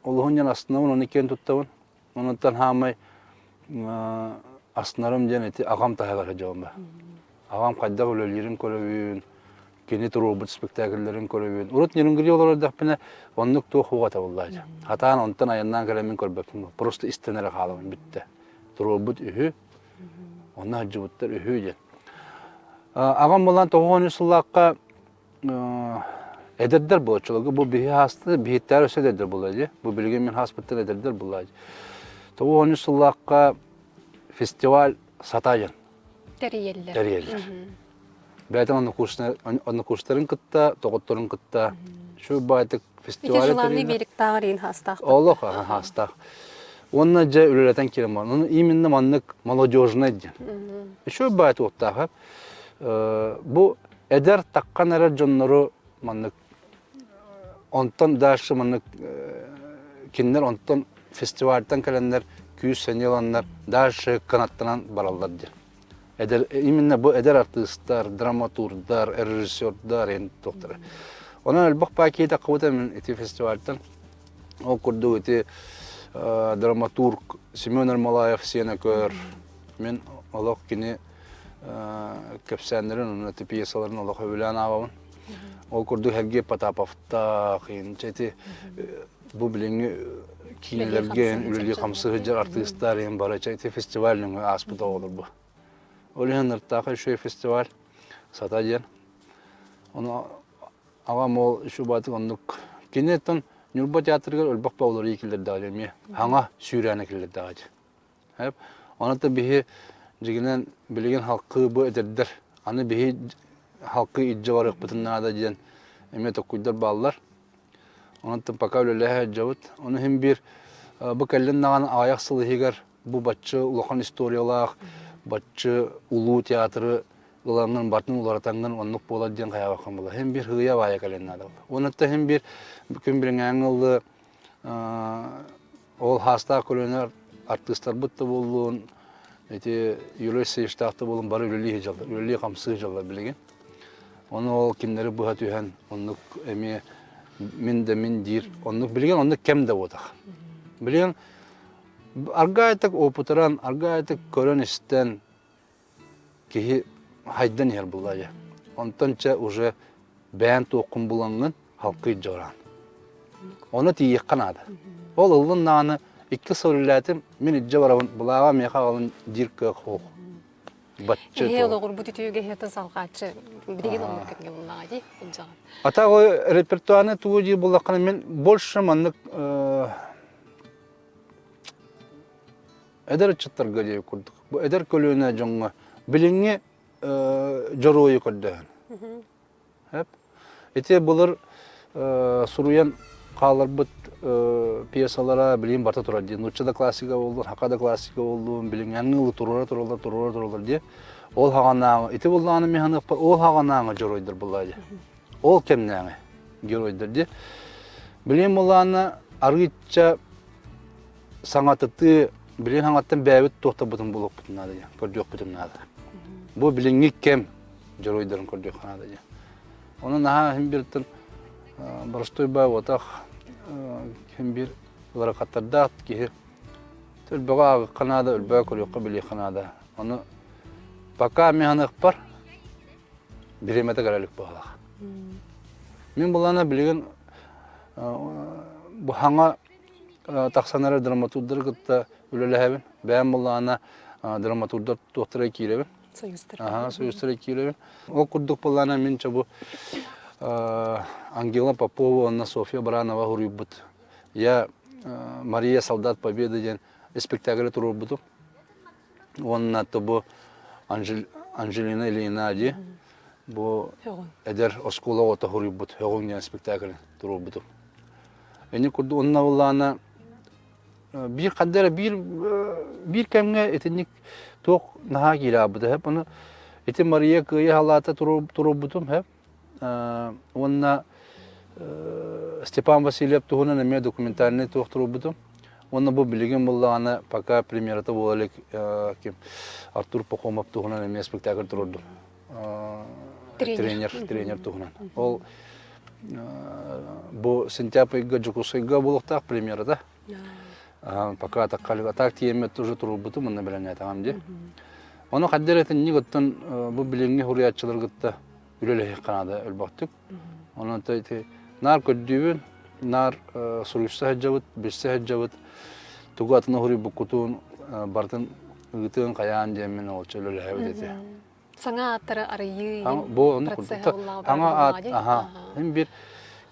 олуһун диэн астынабын, оны киэн туттабын. Онуттан хаамай астынарым диэн ити аҕам таһыгар сылдьабын ба. Аҕам хайдах үлэлиирин көрөбүн, кини туруорбут спектакльлэрин көрөбүн. Урут Нерюнгри олорор эрдэхпинэ оннук туох уоҕа табыллааччы. Хатаан онтон айаннаан кэлэммин көрбөппүн. Просто истэн эрэ хаалабын бүттэ. Туруорбут үһү, Онно сылдьыбыттар үһү диэн. Аҕам буолан 93 сыллаахха эдэрдэр буолчуларга бу биһи хаасты биһиттээр өссө эдэрдэр буолла дии. Бу билигин мин хааспыттан эдэрдэр буолла дии. 93 сыллаахха фестиваль Сата диэн
Тэрийэллэр.
тэрийэллэр. Бэйэтин однокурстарын кытта, доҕотторун кытта şu баайтык
фестиваль Ити желанный берегтааҕар иин хаастаах.
Олох хаастаах. Уонна дьэ үлэлэтэн киирэн баран, ону именно маннык молодежный диэн. Еще баайт уоттаах. Бу эдэр таккан эрэр дьоннору маннык онтон дальше маннык кинилэр онтон фестивальтан кэлэннэр күүс сэниэ ыланнар дальше кынаттанан бараллар диэн. Эдэр, именно бу эдэр артыыстар, драматурдар, режиссердар эн туохтара. Онон элбэх паа киһи мин ити фестивальтан. Ол курдук ити драматург Семен Ермолаев сиэнэ көр. Мин олох кини кэпсээннэрин, уонна ити пьесаларын олох сөбүлээн аабабын. Ол курдук Сергей Потаповтаах, ити бу билиҥҥи киинэлэргэ үлэлии хамсыы сылдьар артыыстар иһин бары ити фестиваль нөҥүө ааспыт оҕолор бу. Ол иһин Ныртаахай үчүгэй фестиваль Сата диэн. Ону аҕам ол үчүгэй оннук кини оттон Ньурба театрыгар өлбөх баҕалары киллэрдэҕэ эмиэ хаҥа сүүрээнэ киллэрдэҕэ дии. Онон биһи дьигинэн билигин халкыы бу эдэрдэр аны биһи халкыы илдьэ барыахпытын наада диэн эмиэ токкуйдар бааллар. Онтон пока үлэлэһэ сылдьабыт. Ону иһин биир бу кэллин даҕаны аҕыйах сыл иһигэр бу бачча улахан историялаах, бачча улуу театры ылаҥҥын бартын уларытаҥҥын оннук буолар диэн хайаабаккын буолар. Иһин биир һыйа баайа кэлин наада буолар. Уонна иһин биир күн билиҥээҥҥи ыллы ол хаастаах көлүөнэ артыыстарбыт да буоллун, ити Юрий Алексеевичтаах да буоллун бары үлэлии сылдьаллар, үлэлии-хамсыы сылдьаллар билигин. Ону ол кинилэри быһа түһэн оннук эмиэ мин да мин диир оннук билигин оннук кэм да буотах. Билигин аргаайтык опытыран, аргаайтык көрөн-истэн киһи хайдан иһэр буллаайа. Онтон чэ уже бэйэн туоххун булаҥҥын халкый дьораан. Ону тиийиэххэ наада. Ол ыллын даҕаны икки сыл үлэлээтим, мин илдьэ барабын, былааҕа миэхэ аҕалын диир кыах суох. Бачча
Эһээ олоҕурбут үтүөгэ иһэтин салҕааччы билигин оннук кэмҥэ буллаҕа дии илдьэҕин.
А так репертуарны тугу диир буллаххына мен больше маннык эдэр ыччаттарга диэбит курдук. Бу эдэр көлүөнэ дьоҥҥо билиҥҥи дьоруойу көрдөһөн. Ити былыр суруйан хааларбыт пьесалара билигин барыта турар дии. Нуучча да классика буоллун, саха да классика буоллун, билиҥҥи ылы туруора тураллар, туруора тураллар дии. Ол хаҕанааҕы, ити буоллаҕына мин саныахпар, ол хаҕанааҕы дьоруойдар буоллаа дии. Ол кэмнээҕи геройдар дии. Билигин буоллаҕына арыычча саҥатытыы, билигин хаҥаттан бэйэбит туохтарбытын булуохпутун наада диэн, көрдүөхпүтүн наада. Бу билиҥҥи кэм дьоруойдарын көрдүөххэ наада диэн. Ону наһаа иһин бииртэн боростуой баай-уотах иһин биир ыарахаттардаах киһи өлбөҕө ааҕыахха наада, өлбөҕө көрүөххэ, билиэххэ наада. Ону пока мин саныахпар бириэмэтэ кэлэ илик быһыылаах. Мин былаана билигин бу хаҥа тахсан эрэр драматурдары кытта үлэлэһэбин. Бэйэм былаана драматурдар туохтара киирэбин.
Союзтар.
Аха, союзтара киирэбин. Ол курдук былаана мин чобу Ангела Попова уонна Софья Баранова суруйбут «Я Мария солдат Победы» диэн спектаклы туруорбутум. Уонна бу Анжелина Ильина дии бу эдэр оскуола оҕото суруйбут «Һөҕүҥ» диэн спектакль туруорбутум. Ини курдук онно буоллаҕына биир ханна эрэ биир биир кэмҥэ итинник туох наһаа киирэ аабыта һэп ону ити Мария кыайа халаата туруорбутум һэп уонна Степан Васильев туһунан эмиэ документальный туох туруорбутум уонна бу билигин буоллаҕына пока премьерата буола илик ким Артур Пахомов туһунан эмиэ спектакль туруордум тренер тренер туһунан ол бу сентябрь ыйга Дьокуускайга буолуохтаах премьерата пока так тиийэммэт уже туруорбутум онно бэлэмнээтэҕим дии ону хайдах эрэ итинник оттон бу билиҥҥи суруйааччылары кытта үлэлэһиэххэ наада өлбөхтүк онон ити наар көрдүүбүн наар суруйса сылдьабыт билсэ сылдьабыт тугу атыны суруйбуккутун барытын ыытыан хайаан диэммин олоччу үлэлэһэбит ити
Саҥа ааттары арыйыы
бу ону саҥа аат аха син биир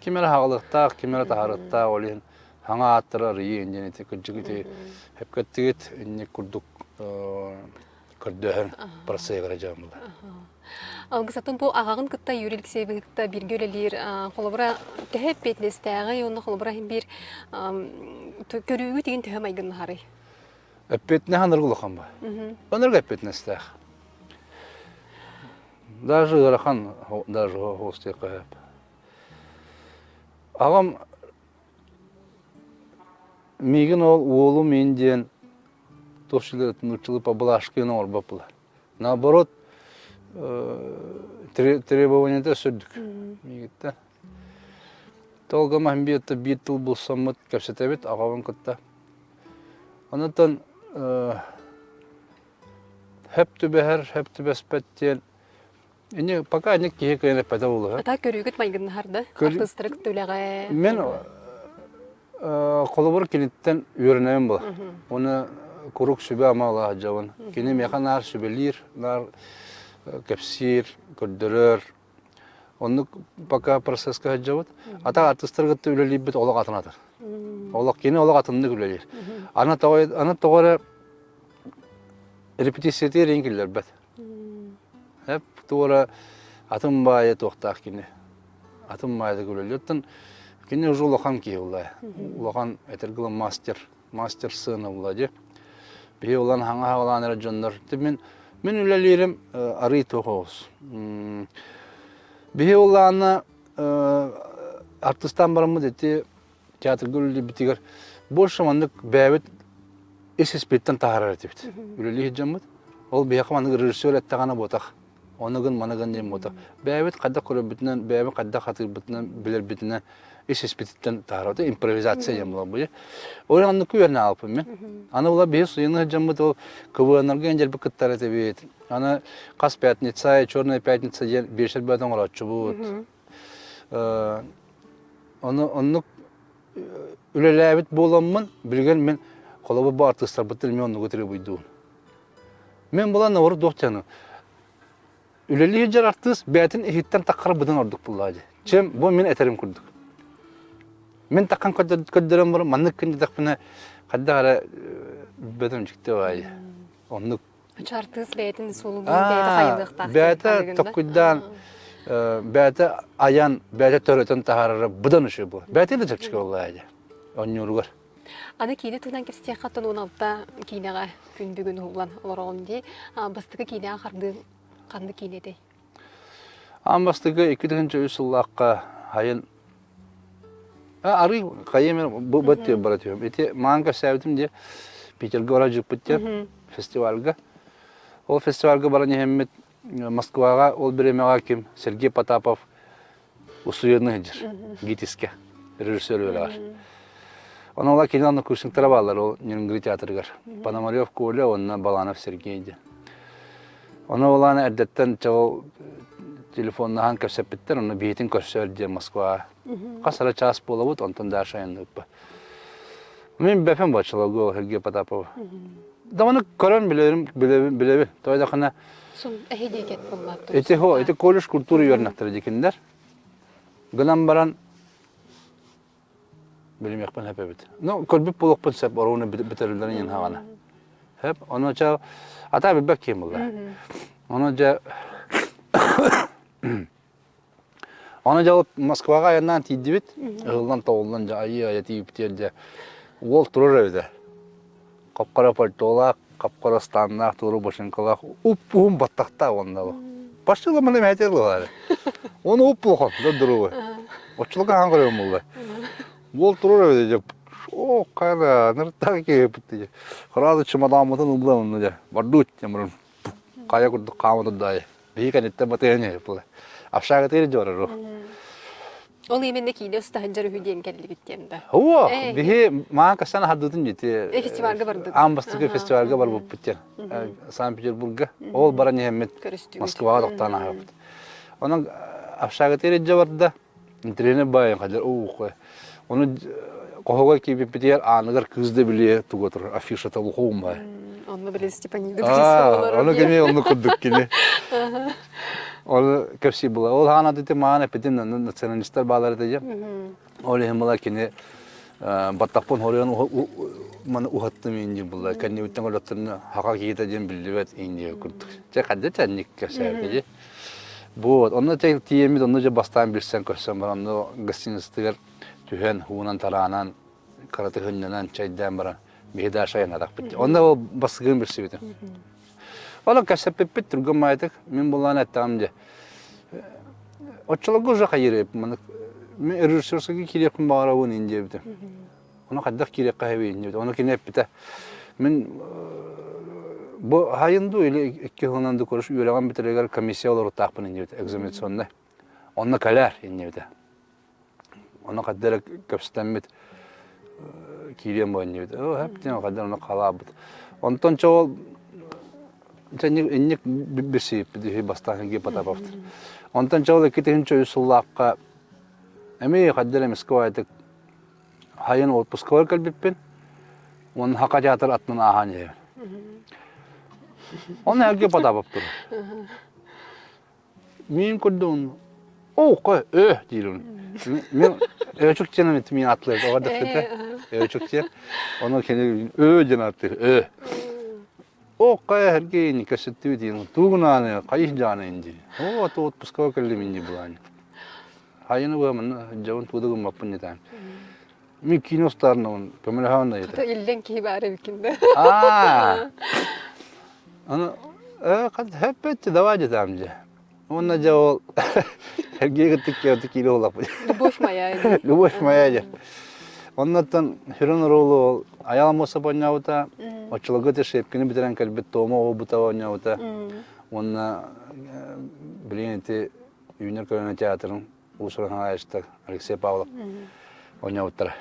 ким эрэ хаҕылыктаах ким эрэ таһаарыктаах ол иһин саҥа ааттары арыйыы диэн ити кырдьык ити эпкэттигит инник курдук көрдөһөн процессыгара дьаамылар.
Алгысатын бу аҕаҕын кытта Юрий Алексеевич кытта бииргэ үлэлиир холобура төһө эппиэтинэстээҕий уонна холобура иһин биир көрүүгү тигин төһө майгыннаһарый?
Эппиэтинэһэ анарга улахан ба. Анарга эппиэтинэстээх. Даже ыарахан даже хоостуохха сөп. Аҕам миигин ол уолум мин диэн туох нууччалыы поблажканы оҥорбот буолар. Наоборот, требованиета сүрдүк миигиттэн. Толгома биир биир тыл булсаммыт кэпсэтэбит аҕабын кытта. Онтон Хөп түбэһэр, хөп түбэспэт диэн ини пока ини киһи кыайан эппэтэ буолуо.
Ата көрүүгүт майгыннаһар да? Артыыстарык үлэҕэ.
Мен холобур киниттэн үөрэнэбин була. Оны курук сүбэ-ама ыла сылдьабын. Кини миэхэ наар сүбэлиир, наар кэпсиир, көрдөрөр. Оннук пока процесска сылдьабыт. Ата артыыстары кытта үлэлиирбит олох атын атар. Олох кини олох атыннык үлэлиир. Аны тоҕо аны тоҕо эрэ репетициятыгар иһин киллэрбэт. Эп туора атын баайы туохтаах кини. Атын баайдык үлэлиир. Оттон кини уже улахан киһи буолла. Улахан этэргэ мастер, мастер сцена буолла дии. Биһи улан хаҥа хаҕалаан эрэ дьоннор. Мин мин үлэлиирим арыы туох оҕус. Биһи улаана артыстаан бараммыт ити театрга үлэлиирбитигэр больше маннык бэйэбит ис испиттэн таһаарар этибит. Үлэлии сылдьаммыт. Ол биһиэхэ маннык режиссер эттэҕинэ буотах. Ону гын, маны гын диэн буотах. Бэйэбит хайдах көрөрбүтүнэн, бэйэбит хайдах хатыырбытынан, билэрбитинэн ис испититтэн таһаарабыт. Импровизация диэн буолар бу. Ол оннук үөрэнэ аалпын мин. Аны була биһи суйаны сылдьаммыт ол КВН-нарга дьэлбик кыттар этибит. Аны хас пятница, черная пятница диэн биэчэр бөтөн оҥорооччубут. Ону оннук үлэлээбит буоламмын, билигин мин холобур бу артыыстарбыттан эмиэ оннугу требуйдуун. Мин булан наоборот туох диэн үлэлии сылдьар артыыс бэйэтин иһиттэн таххара быдан ордук буллаа дии. Чем бу мин этэрим курдук. Мин таххан көрдөрөн баран маннык күн диэтэхпинэ хайдах эрэ бөтөн дьикти баайы. Оннук
Ача артыыс бэйэтин суолун бэйэтэ хайыныахтаах.
Бэйэтэ токкуйдаан. Бэйэтэ айан, бэйэтэ төрөтөн таһаарара быдан үчүгэй буолар. Бэйэтэ да чэпчэки буоллаҕа дии оонньууругар.
Аны киинэ туһунан кэпсиэххэ оттон 16 киинэҕэ күн бүгүн уһуллан олороҕун дии. Бастакы киинэҕэ хардыы ханнык киинэ этэй?
Аан бастакы 2003 сыллаахха хайын арыы хайа бу бара түһүм. Ити маан кэпсээбитим дии Питергэ бара дьыппыт диэн фестивальга. Ол фестивальга баран иһэммит Москваҕа ол бириэмэҕэ ким Сергей Потапов устудьуоннуу сылдьар ГИТИСкэ режиссер үөрэҕэр. Онон ола кини однокурсниктара бааллар ол Нерюнгри театрыгар. Пономарев Коля уонна Баланов Сергей диэн. Ону олаана эрдэттэн чаҕыл телефоннаһан кэпсэппиттэр, онно биһитин көрсөөр диэн Москваҕа. Хас эрэ чаас буолабыт, онтон дальше айанныыппа. Мин бэпин баччаларга Сергей Потапов. Да оны көрөн билерим, билебин, билебин. Тойдахына
Сун эһидиикет буллаат.
Ити хо, ити колледж культура үөрнэхтэрэ дикиндер. Гынан баран билимиэхпин хэп эбит. Ну, көрбүт буолуохпун сөп, оруону бүтэриллэрин иһин хаҕана. Хэп, ону ча ата билбэт киһим булла. Ону дьэ Аны дьэ Москваҕа айаннаан тиийдибит. Ыһыллан-тоҕуллан дьэ айыы-айа тиийбитигэр дьэ уол турар эбитэ. Хап-хара пальтолаах, хап-хара станнаах, туора башенкалаах, уп-уһун баттахтаах уонна ол. Почти ламаны мээтэ ылалар. Оны уп-улахан, доддуругу. Оччолорго хаан көрөм булла. Уол турар эбитэ дьэ о хайа ныртаах киһи дьэ. Сразу чемоданмытын ылла онно дьэ. Бардут дьэ хайа курдук хаама турдаайы. Биһи кэнниттэн батыһан иһэр була. Общагатыыр дьорору.
Ол именно киинэ устаһын үһү диэн кэллибит диэн да.
Оо, биһи маан касан хардытын дити.
Фестивальга бардык.
Аан бастакы фестивальга барбыппыт диэн. Санкт-Петербурга. Ол баран иһэммит Москваҕа тохтоон аһабыт. Онон общагатыыр дьэ барда. Интэриэһинэй баайын хадьар уу Ону хоһугар киирбиппитигэр ааныгар кыыс да билиэ туга турар афишата лухуум баай.
Онно били Степанида билиэ
Ону кини онну курдук кини. Оны кэпсии була. Ол хаана дити маан эпитин националистар баалар этэ Ол иһин була кини баттахпын хоруйан маны уһаттым инди була. Кэннибиттэн көрөттөрүнэ хака киһитэ диэн биллибэт инди курдук. Чэ хадда чанник кэпсээбит Вот, онно тиийэммит, онно дьэ бастаан билсэн көрсөн баран, онно гостиницатыгар түһэн, уунан тараанан, кыратык ынньанан, чэйдээн баран, биһи Даша айаннатахпыт. Онно ол бастыгын билсибитим. Онон кэпсэппиппит түргэн маайтык, мин булаан эттэҕим дьэ. Оччолорго уже хайырып, маны мин режиссерскайга киириэхпин баҕарабын ин диэбитим. Ону хайдах киириэххэ сөбүй диэбит. Ону кини эппитэ. Мин бу хайын дуу или икки сылынан да көрүш үөрэҕим бүтэригэр комиссия олоруттаахпын диэбит экзаменационнай. Онно кэлээр иннибитэ. Ону хайда эрэ көпсүтэммит киириэм бу иннибит. Оо, хэптин хайда ону халаабыт. Онтон чоол инник билсиппит бастаан Потаповтар. Онтон чоол 2003 сыллаахха эмиэ хайда эрэ эмискэ баайдык Хайын отпускабар кэлбиппин уонна Хака театр аттынан ааһан иһэбин. Онно эргэ Потапов турар. Мин курдук оо кой өө диирин. Мен өөчүк диэн мин атлыыр оҕо дэхпитэ. Өөчүк диэн. Ону кини өө диэн ааттыыр өө. Оо кай эргейни көсөттүбүт диэн тугунааны хайых жааны инди. Оо то отпускаба кэллим инди булааны. Хайыны быамын дьабын тууда гыммаппын нетаан. Мин киинэ устаарнабын көмөлөһөөн да
ете. Иллен киһи баар эбиккин да.
Аа. Аны хэппетти давай детам же. Уонна дьэ ол Сергей кытта киирэ олаппыт.
Любовь моя.
Любовь моя же. Оннуттан сүрүн оруолу ол Аял Муса оонньообута, оччолорго те Шепкини бүтэрэн кэлбит Тома Обутова оонньообута. Уонна билигин ити Үүнэр көлүөнэ театрын уус-уран хаһаайыстар Алексей Павлов оонньообуттара.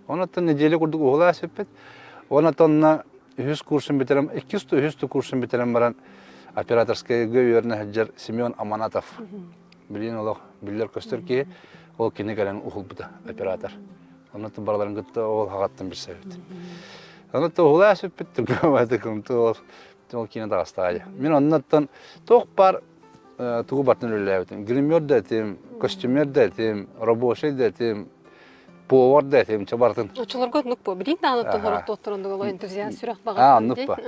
Онон неделя курдук уһулаа сиппит. Онон үһүс курсун бүтэрэн, иккис үһүс курсун бүтэрэн баран операторскайга үөрэнэ сылдьар Семен Аманатов. Билигин олох биллэр-көстөр киһи. Ол кини кэлэн уһулбута оператор. Онон барыларын кытта ол хаҕаттан билсэбит. Онон уһулаа сиппит ол киинэ таҕыстаҕа. Мин оннуттан туох баар тугу бартын үлэлээбитим. Гример да этим, костюмер да этим, рабочий да этим, повар да этим, чэ бартын.
Оччолорго оннук бу. Билин даҕаны оттон туоттаран дугало энтузиаст сүрэх баҕа.
Аа, оннук ба.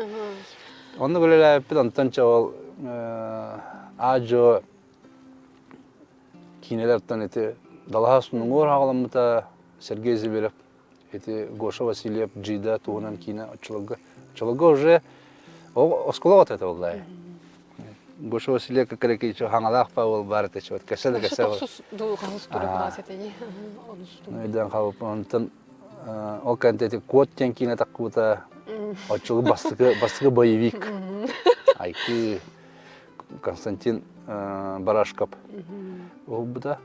Оннук үлэлээбиппит, онтон чэ ол аажо Киинэлэртэн ити Далаһа Сунуҥуор хаҕаламмыта Сергей Зверев, ити Гоша Васильев Джида туһунан киинэ оччолорго оччолорго уже оскуола оҕото этэ буоллаа. Гоша Васильев кэккэрэкичи хаҥалаах Павел баар этэ чуот кэсэ да кэсэ. Өйдөөн хаалбыппын онтон ол кэнтэ ити Куот диэн киинэ таххыбыта оччолорго бастакы бастакы боевик Айкы Константин Барашков уһулбута.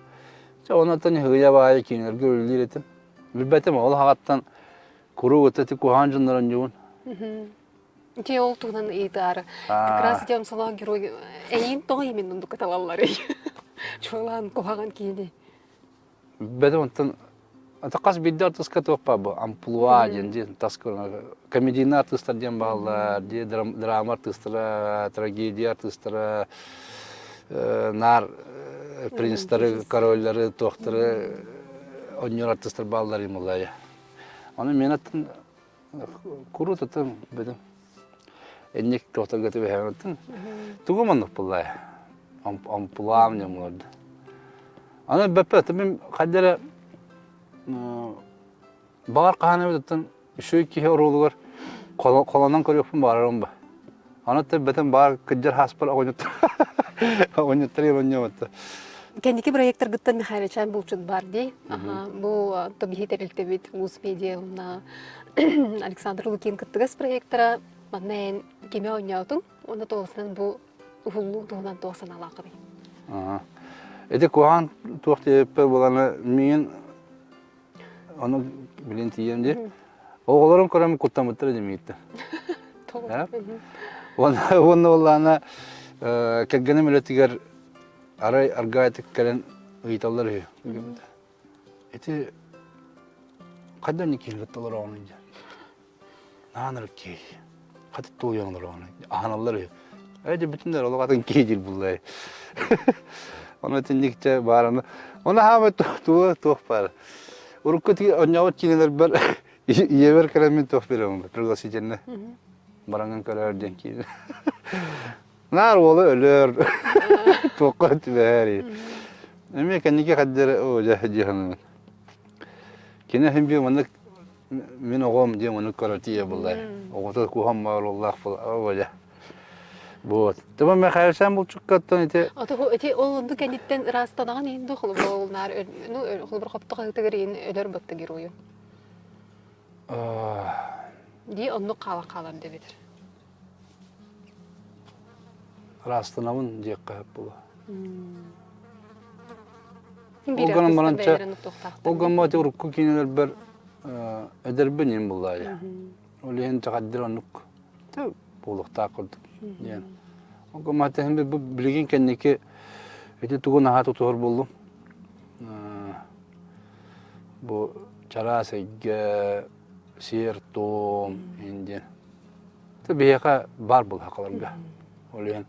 Чэ, онтон ыһыйа баайы киинэлэргэ үлэлиир этим. Билбэтим, ол хаҕаттан куруук ити куһаҕан дьоннор онньугун.
Ити ол туһунан ыйытаары. Как раз ити омсолоох герой эйиин тоҕо именно оннук кыталалларый? Чуолаан куһаҕан киини.
Билбэтим, онтон ата хас биирдии артыыска туох баар бу амплуа диэн дии тас комедийный артыыстар диэн бааллар дии драма артыыстара трагедия артыыстара наар принцтары короллары туохтары оонньуур артыыстар бааллар имуллая ону мен атын курут атын бөдөм инник туохтарга түбэһэбин тугу маннык буллая амплуам диэн буолар Аны бэппэ мин хайда эрэ баҕар хаһан эбит оттон үчүгэй киһи оруолугар холонон көрүөхпүн баҕарарым ба. Аны бэтим баар кыдьар хааспар оҕонньоттор оҕонньоттор оонньообутта.
Кэнники проекторгыттан Михайловичан булчут бар дии. Бу тобиһи тэрилтэбит Уус Медиа уонна Александр Лукин кыттыгас проектора манна эн кими оонньоотуҥ? Уонна туоласынан бу уһуллуу туһунан туох санаалааххыный?
Ити куһаҕан туох диэбиппэр буоланы миигин ону билин тиийэм дии. Оҕолорум көрөн куттаммыттара дии миигиттэн. Уонна буоллаҕына кэргэним үлэтигэр арай аргаайтык кэлэн ыйыталлар үһү. Ити хайдах киһи кытта олороҕунуй диэн. Наанар киһи. Хата туойан олороҕунуй. Аһаналлар үһү. Ээ дьэ бүтүннэр олох атын киһи диир буллай. Ону итинникчэ баараны. Ону хаамай туох туох баар. Урукку онньообут киинэлэрбэр ийэбэр кэлэммин туох биэрэбин пригласительно. Бараҥҥын көрөөр диэн киинэ. Наар уолу өлөр, туохха түбэһэр. Эмиэ кэнники хаддер оо дьэ дии саныыбын. Кини иһин биир маннык мин оҕом диэн маннык көрөр тиийэ буллай. Оҕото куһам оруоллаах була оо дьэ. Вот. Тыба Михайловичан булчуккаттан ити
Ото ити ол онду кэнниттэн ыраастанаҕын иһин ду холобур ол наар ну холобур хоптох ыһытыгар иһин өлөр батта геройу. Дии оннук хаалан хаалар дебитер.
Ыраастанабын диэххэ сөп буолуо. Ол гынан баран чэ, ол гынан урукку киинэлэрбэр эдэрбин иһин буллаайа. Ол иһин чаҕаддыр оннук буолуохтаах курдук диэн. Ол гынан бу билигин кэнники ити тугу наһаа тутуһар буоллум. Бу чараас эйгэ, сиэр-туом иһин диэн. Биһиэхэ баар булһакаларга. Ол иһин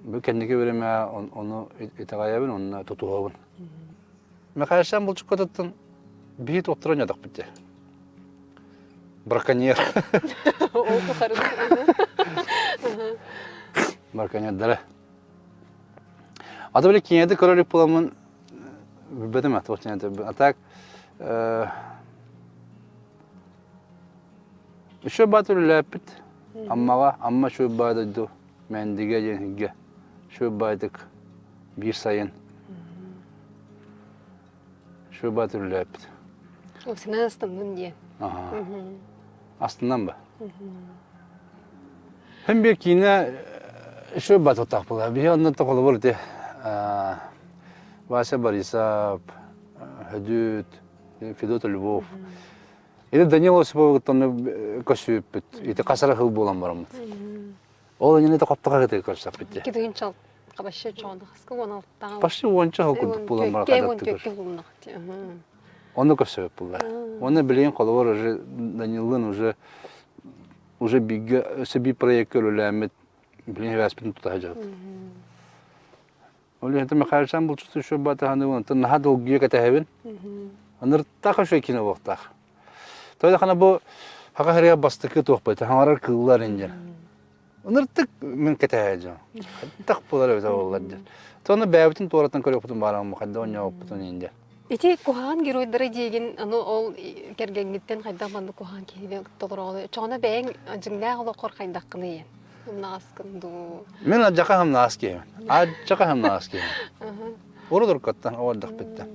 бу кэнники биримэ ону итэҕэйэбин уонна тутуһабын. Михайловичтан булчуккатыттан биһи туохтара ньадахпыт дии. Браконьер.
Ол тухары.
Браконьердара. Ата били киинэти көрөр буоламмын билбэтим а так Үчүгэй баатыр үлэлээппит. Аммаҕа, Амма үчүгэй баай дойду, Мэндигэ диэн сиргэ үчүгэй баайдык биир сайын үчүгэй баатыр үлэлээппит.
Синан астыннын диэн.
Аха. Астынан ба. Һин биир киинэ үчүгэй баатыртаах буолар. Биһи онно холобур ити Вася Борисов, Хөдүт, Федот Львов Ити Данил Осиповыттан көрсүбүппүт. Ити хас эрэ сыл буолан бараммыт. Ол иннинэ хоптоха кытыы көрсөхпүт дии.
Китигин вообще чоонахаска уон алтаҕа.
Почти уонча сыл курдук буолан баран Онно көрсөбүт буллар. Онно билигин холобур уже Данилын уже уже бигэ өссө биир проекка үлэлээммит билигин хибээспитин тута сылдьабыт. Ол иһин Михайловичан булчуту еще батаһаны онтон наһаа долгуйа кэтэһэбин. Ыныртаах үчүгэй кино буолуохтаах. Тоҕо бу хаха хэрия бастакы туохпай хаҥарар кыыллар индиэн. Ыныртык мин кэтэһэ дьон. Хайдах буолар эбитэ буоллар диэн. Тону бэйэбитин туораттан көрүөхпүтүн баарам хайда оонньообуппутун инде.
Ити куһаҕан геройдары диигин, аны ол кэргэҥҥиттэн хайдах маннык куһаҕан киһини толороҕун? Чоҕуна бэйэҥ дьиҥнээх олоххор хайдаххыный эн? Ымнаҕаскын дуу?
Мин алдьаха хамнаҕас киһибин. Алдьаха хамнаҕас киһибин. Урут уруккаттан оҕордохпуттан.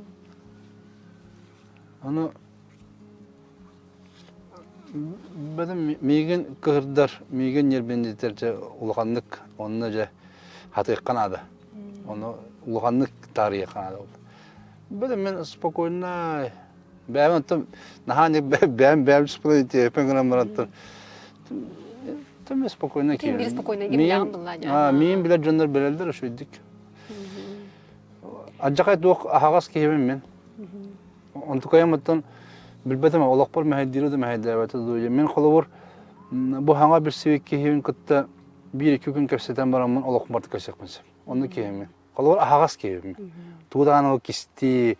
Ону бэдим миигин кыһырдар, миигин ньирбиннитэр дьэ улаханнык онно дьэ хатыахха наада. Ону улаханнык таарыйыахха наада. Бэдим мин спокойно бэйэм оттон наһаа бэйэм бэйэм спокойно тиэппин гынан баран Тым спокойно
Ким бир спокойно ким булла
Миин билэр дьоннор билэллэр үчүгүйдүк. Адьакай туох аһаҕас киһибин мин. Онтукайым оттон билбэтим олохпор мэһэйдиирэ да мэһэйдээбэтэ дуу. Мин холобур бу хаҥа билсибит киһибин кытта биир-икки күн кэпсэтэн бараммын олохпор кэпсиэхпин сөп. Оннук киһиммин. Холобур аһаҕас киһибин. Тугу даҕаны ол кистии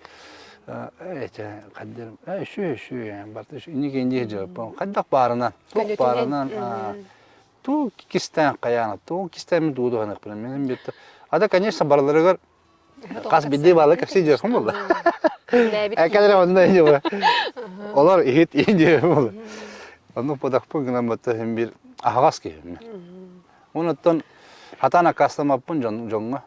эти хаддер үсү үсү барта инник инник дьыаппын хайдах баарынан туох баарынан туу кистээн хайаана туу кистээн туу туһаныахпын мен битта ада конечно барыларыгар Хас биирдии баалы кэпсии дьиэххин буолла. Экэлэрэ онно иһи Олор иһит иһин буолла. Оннук бодахпын гынан батта син биир аһаҕас киһим. Онуттан хатаан аккаастамаппын дьоҥҥо.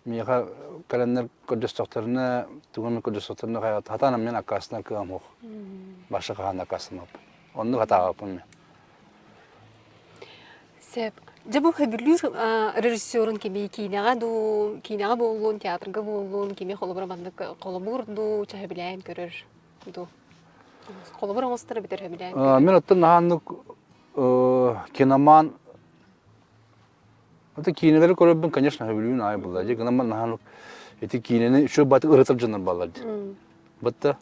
Миэхэ кэлэннэр көрдөстөхтөрүнэ, тугу эмэ көрдөстөхтөрүнэ хатаан мен аккаастанар кыаҕым суох. Баша хаһан аккаастамаппын. Оннук хатаабаппын мен.
Сөп. Дьэ бу сөбүлүүр режиссерун кими киинэҕэ дуу, киинэҕэ буоллун, театрга буоллун, кими холобура маннык холобур дуу, сөбүлээн көрөр дуу? Холобур оҥостор эбэтэр сөбүлээн көрөр?
Мин оттон наһааннык киноман Это киинэлэри көрөрбүн, конечно, сөбүлүүн аайы булла. Дьэ гынан наһааннык ити киинэни үчүгэй баатык ырытар дьоннор бааллар дии. Бытта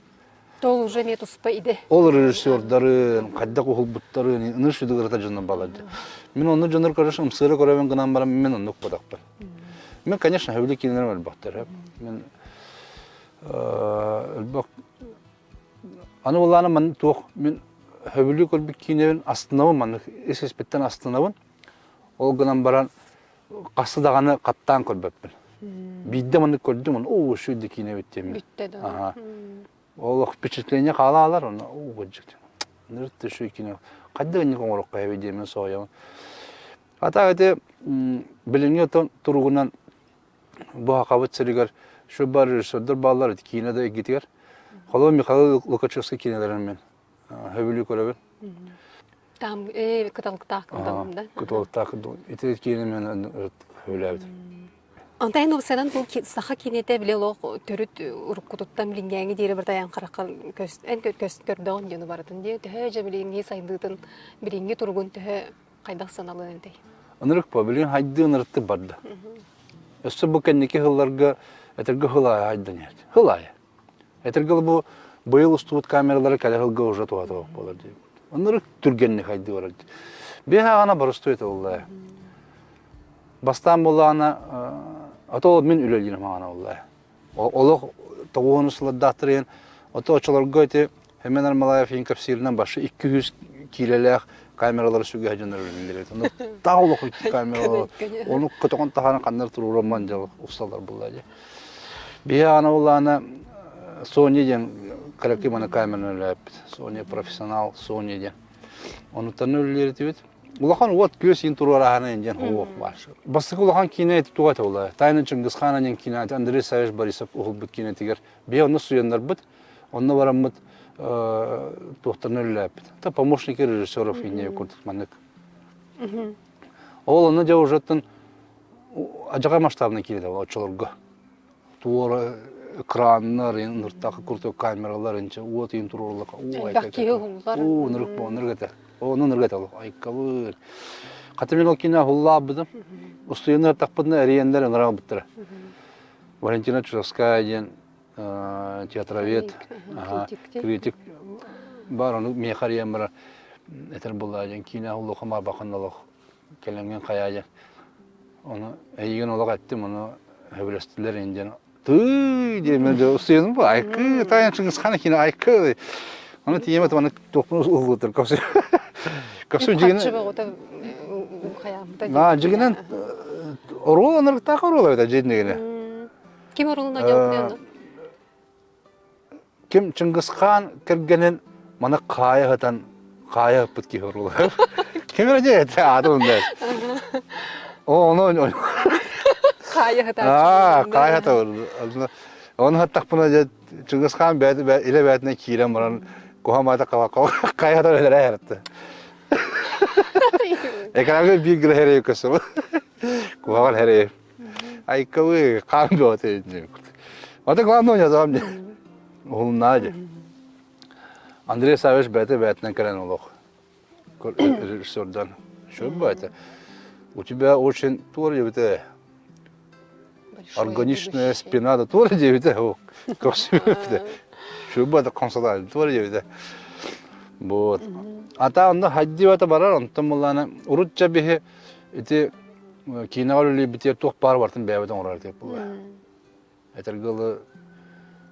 Ол уже эмиэ туспа идэ.
Ол режиссердарын, хайдах уһулбуттарын, ыныр сүдү ырыта дьоннор балар дии. Мин онну дьоннор көрөш ымсыыра көрөбүн гынан баран мен оннук бодохпун. Мен, конечно, хөбүлү киинэлэрим өлбөхтөр. Мен өлбөх аны булааны ман туох мен хөбүлү көрбүт киинэбин астынабын маннык ис испиттэн астынабын. Ол гынан баран хасты даҕаны хаттаан көрбөппүн. Биирдэ маннык көрдүм, ону оо, үчүгэй да киинэ эбит диэммин.
Бүттэ да.
Ол впечатление хаалаалар, ону оо, кырдьык. Нырт үчүгэй киинэ. Хайдах инник оҥороххо эбит диэммин соһуйабын. Ата ити билиҥҥи отон туругунан бу Хахабыт сиригэр şu бар режиссердер бааллар киинэ да эгитигэр. Холобур Михаил Лукачевский киинэлэрин мен хөбүлүү көрөбүн.
Там кыталыктаах кырдалым да.
Кыталыктаах кырдалым. Ити киинэ мен хөбүлээбитим.
Антайын упсанан бу саха киинэтэ биле олох төрүт уруккутуттан билиҥҥээҥи диэри барыта айан харахха эн көрдөҕүн диэн барытын диэ төһө дьэ билиҥҥи сайдыытын билиҥҥи туругун төһө хайдах саналыан этэй?
Ынырык по билигин хайдыы ынырыттык барда. Өссө бу кэнники сылларга этэргэ хыл аайы хайдан иһэр. Хыл аайы. Этэргэ бу быйыл устубут камералары кэлэр сылга уже туһатыбах буолар диэбит. Оннук түргэнник хайдыы барар. Биһи аҕана боростуой этэ Бастаан буоллаҕына, ото ол мин үлэлиирим аҕана буолла. Олох тоҕуһун сылардаахтарыйан, ото оччолорго ити Семен Армалаев иин кэпсииринэн башы 200 киилэлээх камералары сүгэ дьоннор үлэлиир. Ону таах олох камералар, ону көтөҕөн таһааран ханнар туруорамман дьыл усталар буолла дии. Биһи аана буоллаҕына Sony диэн кыракый маны камераны үлэлээппит. Sony профессионал Sony диэн. Онуттан үлэлиир этибит. Улахан уот күөс иин туруораһана диэн уох баар. Бастакы улахан киинэ ити туга этэ буолла. Тайна Чингисхана диэн киинэ Андрей Савич Борисов уһулбут киинэтигэр биһи онно суйаннарбыт. Онно бараммыт туохтан үлэлээппит. Это помощники режиссеров иннее курдук маннык. Ол онно дьэ уже Адьаҕай масштабнай киирдэ оччолорго. Туора экраннар, ныртаахы курдук камералар инчэ уот иин туруоруллар.
Элбэх киһи уһуллар.
Уу, нырык бу, нырык этэ. Ону нырык этэ айкабыр. Хата мен ол кине уһуллаабытым. Устуйаны ыртахпытына эрийэннэр ыныралбыттара. Валентина Чусовская диэн театровед, критик бар, ону миэхэ эрийэн барар этэр буоллаа диэн киинэ уһуллуохха бахан олох кэлэҥҥин хайаа диэн ону эйигин олох эттим ону сөбүлэстилэр ин диэн тыы диэмэ дьэ устуйаным бу айкы тайан Чингисхана киинэ айкы ону тиийэмэ маны туохпун уһулутар көпсү көпсү дьигинэн дьигинэн оруол анарыктаах оруол эбит дьиҥнигинэ.
Ким оруолун оонньообутуй онно?
Ким Чыҥгысхаан кэргэнин маны хаайа сытан хаайа ыппыт киһи оруола. Ким эрэ дьэ этэ аатын да. О, ону
Хаайа сытааччы.
Аа, хаайа сытар. Ону хаттахпына дьэ Чыҥгысхаан бэйэтэ илэ бэйэтинэн киирэн баран куһамаата хаайа сытар элэрэ эрэтте. Экраҥҥа биир гына хэрэй көсөбө. Куһаҕан хэрэй. Айкабы хаан бөҕөтө Ата главное ойнатаҕым дии. Уһулуннаа дии. Андрей Савич бэйэтэ бэйэтинэн кэлэн олох режиссердан Что бэйэтэ? У тебя очень туор диэбитэ. Органичная спина да туор диэбитэ. Көрсүбүтэ. Что бэйэтэ консолай туор диэбитэ. Вот. Ата онно хаддибата барар, онтон буллаана урут биһи ити киинэҕэ үлэлиирбитигэр туох баар барытын бэйэбит оҥорор этибит буолла. Этэргэ дылы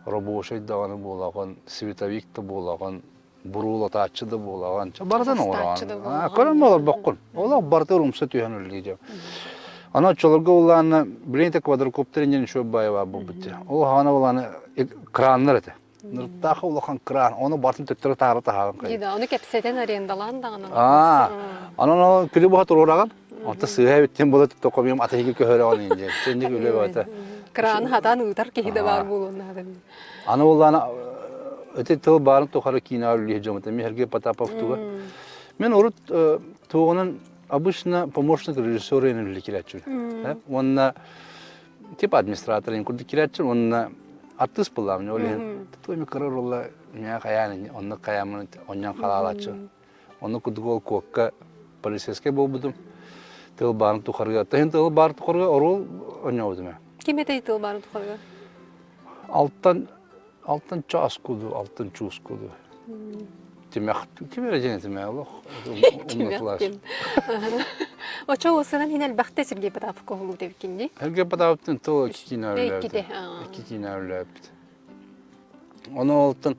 рабочай даҕаны буолаҕын, световик да буолаҕын, буруулатааччы да буолаҕын, барытын оҥороҕун. Көрөн буоларбаккын. Олох барыта умса түһэн үлэлиир. Аны оччолорго улаанна билигин те квадрокоптер иннин үчүгэй баайа буолбут. Ол хаана улаана краннар этэ. Ныртаах улахан кран, ону бартын төттөрү таары таһааран
кайы. Да, ону кэпсэтэн арендалаан даҕаны.
Аа, анан ол күлү буха туруораҕын. Онто сыыһа эбиттин була токомиум атыһыгы көһөрөҕүн инде. Сенник үлэ бата.
Краны хатан ыытар киһи да баар буолуон наада.
Аны улаана эти тыл баарын тухары киинэ үллүһ дьомута Михаил Потапов туга. Мен урут туоҕунан обычно помощник режиссера үллү кирәчү. Уонна типа администратор курдук кирэччи уонна артыыс буоллаҕым ол иһин туой кыра ролла миэхэ хайаан оннук хайааммын онньон халаалааччы оннук курдук ол куокка полицейскай буолбутум тыл баарын тухарыга тыһын тыл баар тухарыга оруол онньообутум ээ
Ким этэй тыл баарын тухарыга?
Алтан Алтан чаас куду, алтан чуус куду. Тимэх, ким эрэ дьиҥэ тимэх олох умнатылар.
Очо уосанан хин элбэхтэ Сергей Потапов коһулуу эбиккин дии.
Сергей Потаповтын тыл икки киинэ үллээбит. Икки киинэ үллээбит. Ону олтон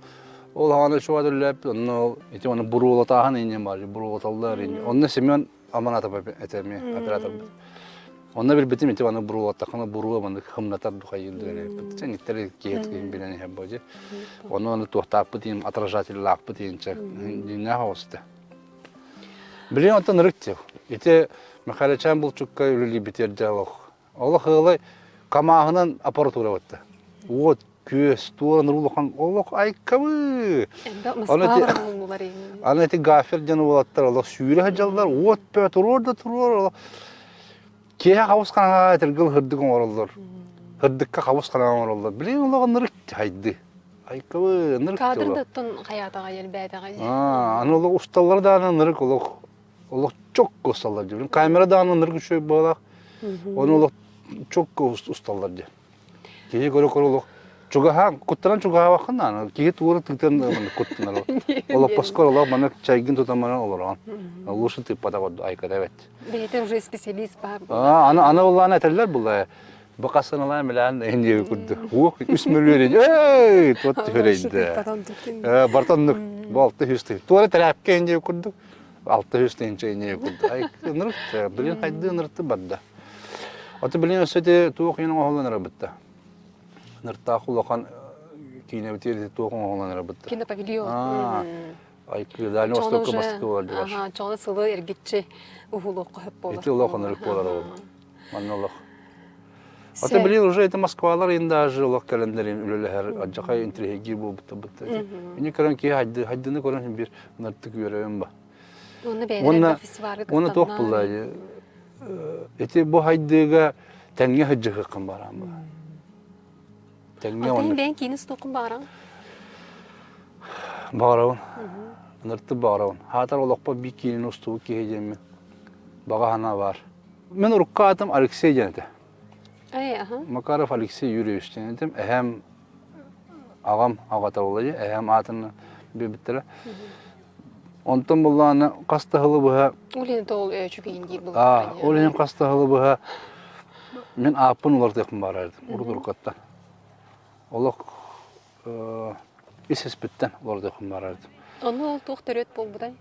ол хаана чугат үллээбит, онно ол ити оны буруулатааһын иннин бар, буруулаталлар иннин. Онно Семен Аманатов этэ эми операторбыт. Онно билбитим ити аны буруулаттахына буруо маннык хымнатар духайын диэн эппит. Ниттер киһи билэн иһэр божи. Ону аны туохтаахпыт иин отражателлаахпыт иин чэ диннээх оҕуста. Билин онтон ырык тиэх. Ити Михайличан Булчукка үлэлиибитигэр дьэ олох. Олох ыалай камааһынан аппаратура батта. Уот күөс, туоран улахан олох айкабы. Аны ити гафер диэн уолаттар олох сүүрэ сылдьаллар, уот бөө туруор да туруор олох. Киэһэ хабыс хараҥаҕа этэргэл хырдык оҥороллор. Хырдыкка хабыс хараҥа оҥороллор. Билигин олох ынырык хайды. Айкабы ынырык
Кадр да оттон хайаатаҕай элбээтэҕэй.
Аа, аны олох усталлар даҕаны ынырык олох олох чокко усталлар дии. Камера даҕаны ынырык үчүгэй буолаах. Оны олох чокко усталлар дии. Киһи көрө-көрө олох чугаһаан, куттанан чугаһаабаккын даҕаны, киһи туора тыытан маннык куттанар. Олоппоскор олох маннык чайгын тутан баран олороҕун. Лучше тыыппатах ордук айката эбит.
Бэйэтэ уже специалист баар
буолла. Аны аны улаана этэллэр булла. Бу хасыналаан билээн иһин курдук. Уох үс мөлүөр эй туот түһэрейде. Бартоннук бу 600 тыһ. Туора тэрээпкэ иһин курдук 600 тыһынча иһин курдук. Ай ынырык билин хайды ынырты барда. Аты билин өссө ити туох иһин оҥоһуллан эрэ Ныртаах улахан киинэбитигэр ити туох оҥоһуллан эрэ бытта.
Кинопавильон.
Айкы Дальний Востокка Москва бардылар.
Чоҕону сылы эргиччи уһулуохха хөп буолар.
Ити олох ынырык буолар ол. Манна олох. Ата билин уже это Москвалар ин даже олох кэлэннэрин үлэлэһэр адьахай интриһигиир буолбута бытта. Ини көрөн киһи хайды хайдыны көрөн бир ыныртык үөрөйүм ба.
Уонна бэйэлэрэ фестивальга
Уонна туох буолла ити бу хайдыыга тэҥҥэ сылдьыһыаххын бараан ба.
Тэҥҥэ уонна бэйэҥ киинэ устуоххун баҕараҕын?
Баҕарабын. Ыныртык баҕарабын. Хаатар олохпор биир киинэни устубут киһи диэммин баҕа санаа баар. Мин урукку аатым Алексей диэн этэ. Макаров Алексей Юрьевич диэн этим. Эһэм аҕам аҕата буолла дии. Эһэм аатын биэрбиттэрэ. Онтон буллаҕына хас да сылы быһа
Ол иһин тоҕо үчүгэйин диир буоллахха
ол иһин хас да сылы быһа мин ааппын уларытыахпын баҕарар этим урут уруккаттан. Олох ис испиттэн уларытыахпын баҕарар этим.
Онно ол туох төрүөт буолбутай?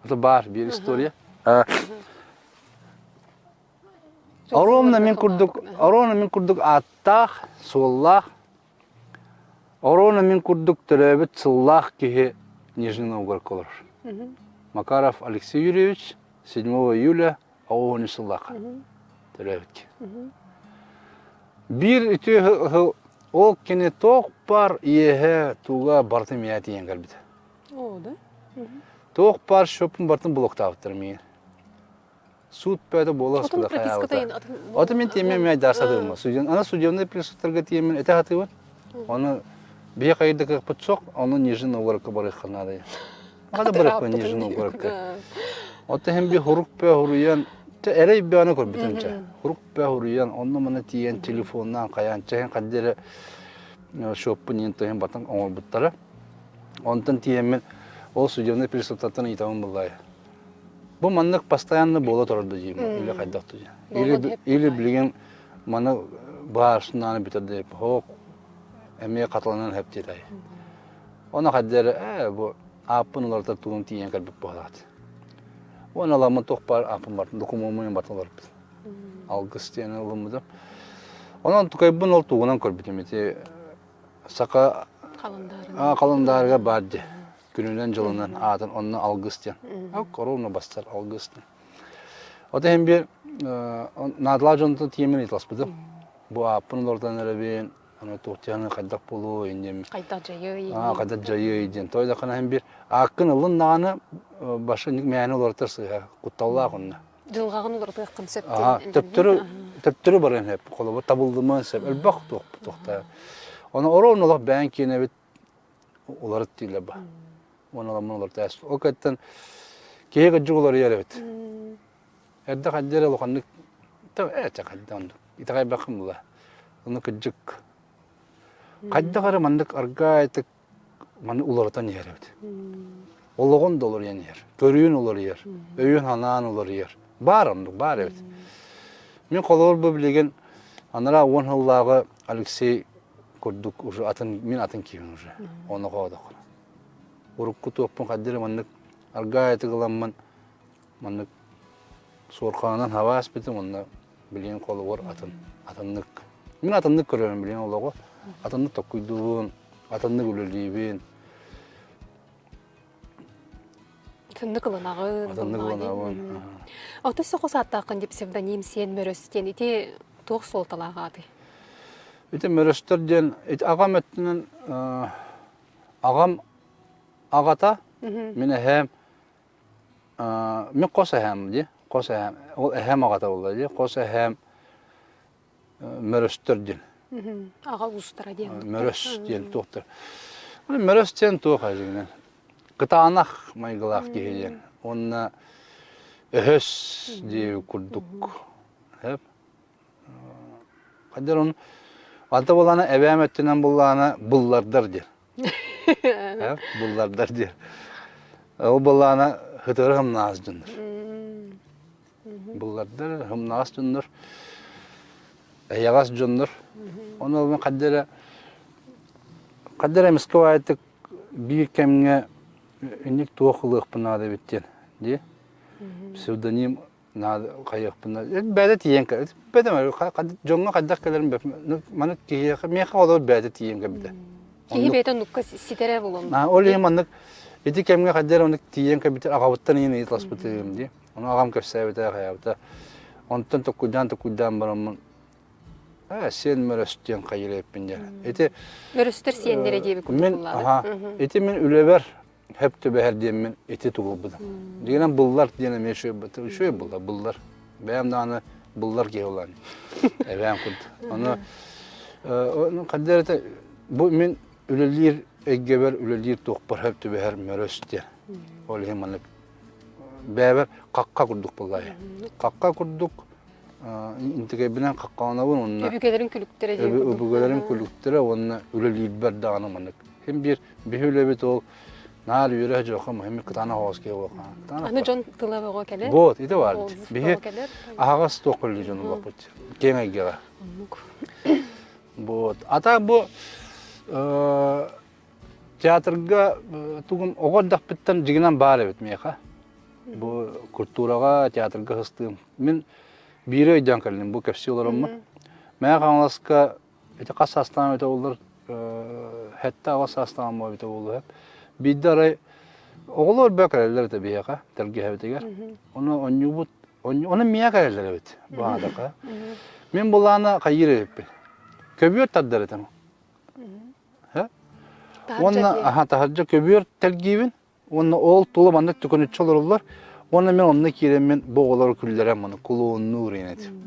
Это баар биир история. Оруобуна мин курдук, оруобуна мин курдук ааттаах, суоллаах, оруобуна мин курдук төрөөбүт сыллаах киһи Нижний Новгородка олорор. Макаров Алексей Юрьевич, 7 июля 90 сыллаах төрөөбүт киһи. Биир үтүө ол кини туох баар иэһэ туга барытын миэхэ тиийэн кэлбитэ.
Оо, да?
Туох баар счеппун барытын блоктаабыттар миигин. Суут бөтө буола
Отун прописката
Ото мин тиэмэ мэ да сатыым. Судья ана судебный приставтарга тиэмин этэ хатыыбын. Оны бие кайда кыппыт сок, оны Нижний Новгородка барыхха надо. Хада барыхха Нижний Новгородка. Ото хем би хурук бе хуруян те эрей бе аны көрбүтүм ча. Хурук бе хуруян, онно мана тиен телефоннан каян чehen каддере шоппун ен тehen батан оңорбуттара. Онтон тиэмин ол судебный приставтартан ыйтабын буллай. Бу маннык постоянно буола турар диим или хайдах или или билигин маны баарсынааны бүтэр диэп хоок эмиэ хатыланан хэп диэтэй. Оны хаддер ээ бу ааппын уларытар тугун тиийэн кэлбит буолаат. Уонна ламмын туох баар ааппын бартын докумуоммун бартын уларыппыт. Алгыс диэн ылыммытым. Онон тукайбын ол тугунан көрбүтүм ити саха халандаарыгар баар дии. Күнүнэн-дьылынан аатын онно алгыс диэн. Коровна бастар алгыс диэн. Ота иһин биир наадалаах дьонтон тиэмэн ыйыталаспытым. Бу ааппын олордон эрэбин, аны туохтианы хайдах буолуой диэн.
Хайдах дьайыай.
Хайдах дьайыай диэн. Той да хана иһин биир ааккын ыллын даҕаны башы мээнэ олоротор сыыһа кутталлаах онно.
Дьылҕаҕын уларытыаххын сөп
диэн. Төптөрү төптөрү барыан сөп. Холобур табыллымыан сөп. Элбэх туох туохта. Оны ороон олох бэйэн киэнэбит уларыт дииллэр ба. Уонна ламмын уларытаас. Ол кэттэн киһи кырдьык уларыйар эбит. Эрдэ хаддьа эрэ улаханнык ээ хадда оннук итэҕэйбэххин була. Ону кырдьык хайдах эрэ маннык аргаайтык маны уларытан иһэр эбит. Олоҕун да уларыйан иһэр, көрүүн уларыйар, өйүн-санаан уларыйар. Баар оннук, баар эбит. Мин холобур бу билигин анараа 10 сыллааҕы Алексей курдук уже атын мин атын киһибин уже ону хоодоххуна урукку туохпун хаддыр маннык аргаайытык ыламмын маннык суорхаанан хабаас битим онно билигин холобур атын атыннык мин атыннык көрөрүм билигин олоҕу атыннык токкуйдуубун атыннык үлэлиибин
Атыннык ылынаҕын.
Атыннык ылынаҕын.
Ото сохос ааттааххын дип псевдоним Сиэн Мөрөс диэн ити туох суолталаах аатый?
Ити Мөрөстөр диэн ити аҕам өттүнэн аҕам аҕата мин эһээм мин хос эһээм дии хос эһээм ол эһээм аҕата буолла дии хос эһээм Мөрөстөр диэн.
Аҕа уустара диэн.
Мөрөс диэн туохтар. Мөрөс диэн туох дьиҥинэн кытаанах майгылаах киһи диэн. Уонна өһөс диэби курдук. Хайдар он Ата булана эбээм өттүнэн буллаана буллардар диэн. Буллардар диэн. Ол буллаана хытыры хымнаас дьоннор. Буллардар, хымнаҕас дьоннор, эйэҕэс дьоннор. Ону ол хадда эрэ хадда эрэ эмискэ баайытык биир кэмҥэ инник туох ылыахпын наада эбит диэн дии. Псевдоним наада хайыахпын наада. Бэйэтэ тиийэн кэлбит. Дьоҥҥо хайдах кэлэрин маны киһиэхэ миэхэ олор бэйэтэ тиийэн кэлбитэ.
Киһи бэйэтэ оннукка ситэрэ булун.
Ол иһин маннык ити кэмҥэ хайдах эрэ оннук тиийэн кэлбитин аҕабыттан иһин ыйыталаспытым дии. Ону аҕам кэпсээбитэ хайаабыта. Онтон токкуйдаан-токкуйдаан бараммын ээ сиэн мөрөс диэн хайыр эппин диэн. Ити
Мөрөстөр сиэннэрэ диэбит курдук
мин аха ити мин үлэбэр хөп түбэһэр диэммин ити тугулбутум. Дигинэн буллар диэн эмиэ үчүгэй үчүгэй буллар буллар. Бэйэм даҕаны буллар киһи улаан. Эбээм курдук. Ону хаддер это бу мин үлэлиир эйгэбэр үлэлиир туохпар хөп түбэһэр мөрөс диэн. Ол иһин маннык бэйэбэр хахха курдук буоллай. Хахха курдук интигэйбинэн хаххаланабын уонна
Өбүгэлэрин күлүктэрэ диэн курдук.
Өбүгэлэрин күлүктэрэ уонна үлэлиирбэр даҕаны маннык. Хим биир биһи үлэбит ол наар үөрэ дьоохо хим кытаанах оҕус киһи буолхан.
Аны дьон тыла бөҕө кэлэр.
Вот, ити бар. Биһи аһаҕас туох көрүлүү дьон олохпут. Киэҥ эйгэҕэ. Вот. А так бу Театрга тугум оҕо эрдэхпиттэн дьигинэн баар эбит миэхэ. Бу культураҕа, театрга сыстыым. Мин Биири өйдөөн кэллим, бу кэпсии олороммун. Мэҥэ Хаҥаласка ити хас саастаах эбитэ буоллар, 7-8 саастаах эбитэ буолуо. Биирдэ арай оҕолор бөө кэлэллэр этэ биһиэхэ, тэлгэһэбитигэр. Ону онньуубут, ону миэхэ кэлэллэр эбит, бу аатака. Мин булаана хайыыр эбиппин. Көбүөр тардар этим. Уонна аха таһырдьа көбүөр тэлгиибин, Уонна ол тула маннык төкүнүччү олороллор. Уонна мен онно киирэммин бу оҕолору күллэрэн маны кулууннуур ин этим.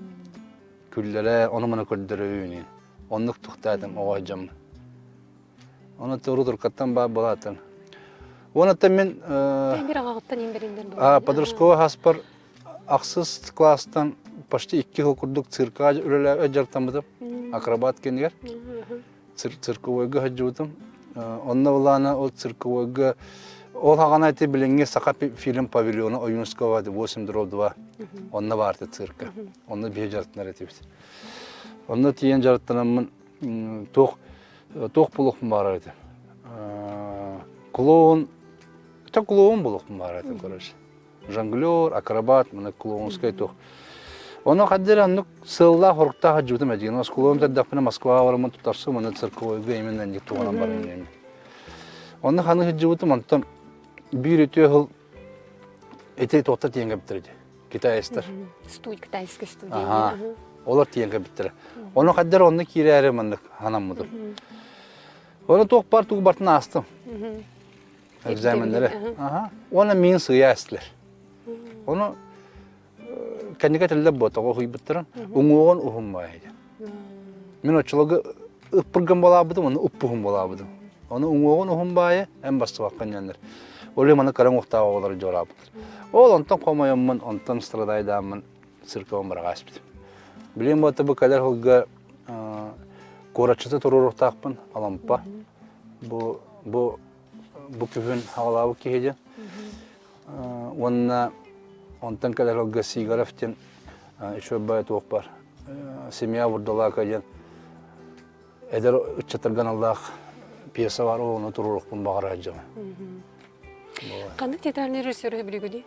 Күллэрэ, ону маны көрдөрөбүн ин. Оннук тухтаатым оҕо дьоммун. Оны туру туркаттан баа булаатын. Уонна мен
Бир аҕаҕыттан имбэриннэр
подростковый хаспар ахсыс класстан почти икки сыл курдук цирка үлэлээ дьарыктаммытым. Акробат кэнигэр. Цирковойга сылдьыбытым. Онно былаана ол цирковойга ол хаҕана ити билиҥҥи Саха фильм павильона Ойуунского 8-2 онно баарты цирка. Онно биһи дьарыктанар этибит. Онно тиийэн дьарыктанаммын туох туох булуохпун баҕарар этим. Клоун, это клоун булуохпун баҕарар этим, короче. Жонглер, акробат, мына клоунскай туох. Ону хаддер оннук сыаллаах хоруктаах сылдьыбытым эдьиин. Осколуом төрдөхпүнэ Москваҕа бараммын тутарсым, уонна цирковойга именно инник туһанан баран иһэм. Онно ханы сылдьыбытым, онтон биир үтүө сыл ити туохта тиийэн кэлбиттэр ити, китайстар.
Студия, китайская студия.
Аха. Олор тиийэн кэлбиттэрэ. Ону хаддер онно киирээри маннык ханаммытым. Ону туох бар тугу бартын аастым. Экзаменнары. Аха. Уонна миин сыйа эстилэр. Ону кэнники этиллэр буо тоҕо уһуйбуттарын уҥуоҕун уһун баайы. Мин оччолорго ыппырган болаабытым, ону уппуһун болаабытым. Ону уҥуоҕун уһун баайы эн бастыбаккын диэннэр. Ол маны кыра уҥуохтаах оҕолору дьуораабыттар. Ол онтон хомойоммун, онтон страдайдааммын цирковым бараҕа испитим. Билигин буота бу кэлэр сылга куораччыта туруоруохтаахпын Алампа. Бу бу бу күһүн хаҕалаабыт киһи диэн. Уонна онтон кэлэр сылга Сигаров диэн еще бай туох бар Семья Вурдалака диэн эдэр ыччаттарга аналлаах пьеса бар ону туруорукпун баҕарар дьоно.
Ханнык театральный режиссер билигүди?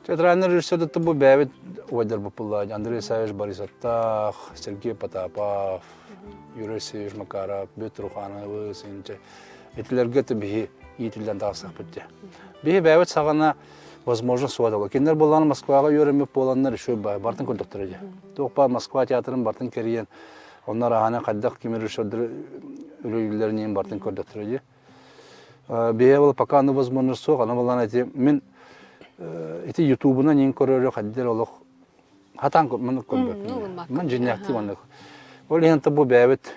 Театральный режиссер бу бэйэбит убайдарбыт Андрей Савич Борисовтаах, Сергей Потапов, Юрий Савич Макаров, Петр Ухановы, Итилэргэ биһи иитиллэн тахсахпыт дии. Биһи бэйэбит саҕана возможно суода. Кинилэр буоллаҕына Москваҕа үөрэммит буоланнар еще бартын көрдөхтөрө дии. Туох баар Москва театрын бартын кэрийэн, онно араһаны хайдах ким режиссердэр үлэлииллэрин бартын көрдөхтөрө дии. Биһи бол пока аны возможность суох, аны буоллаҕына ити мин ити ютубунан иин көрөрү хайдах олох хатаан маннык көрбөппүн. Ман дьиҥнээхтии маннык. Ол иһин бу бэйэбит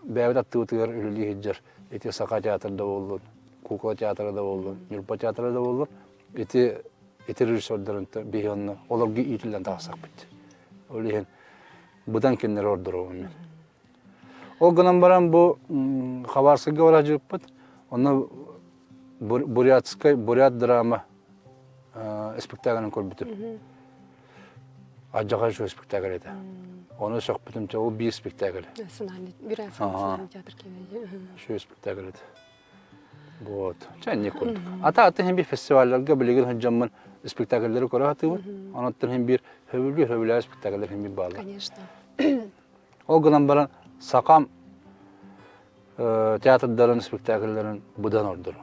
бэйэбит аттыбытыгар үлэлии сылдьар ити Саха театр да буоллун, кукла театра да буоллун, Ньурба театра да буоллун, ити ити режиссердарын биһи онно олорго иитиллэн тахсахпыт. Ол иһин быдан кинилэри ордоробун мен. Ол гынан баран бу Хабарскайга бара сылдьыбыппыт. Онно бурятскай бурят драма спектаклын көрбүтүм. Адьаҕа үчүгэй спектакль этэ. Ону сөхпүтүм ол биир спектакль.
Национальный театр
Үчүгэй спектакль этэ. Вот. Чэ, инник курдук. Ата аты хин биир фестивалларга билигин сылдьаммын спектакльлары көрө сатыыбын. Онон хин биир хөбүлүү хөбүлээ спектакльлар хин биир бааллар.
Конечно.
Ол гынан баран сакам театрдарын спектакльларын быдан ордору.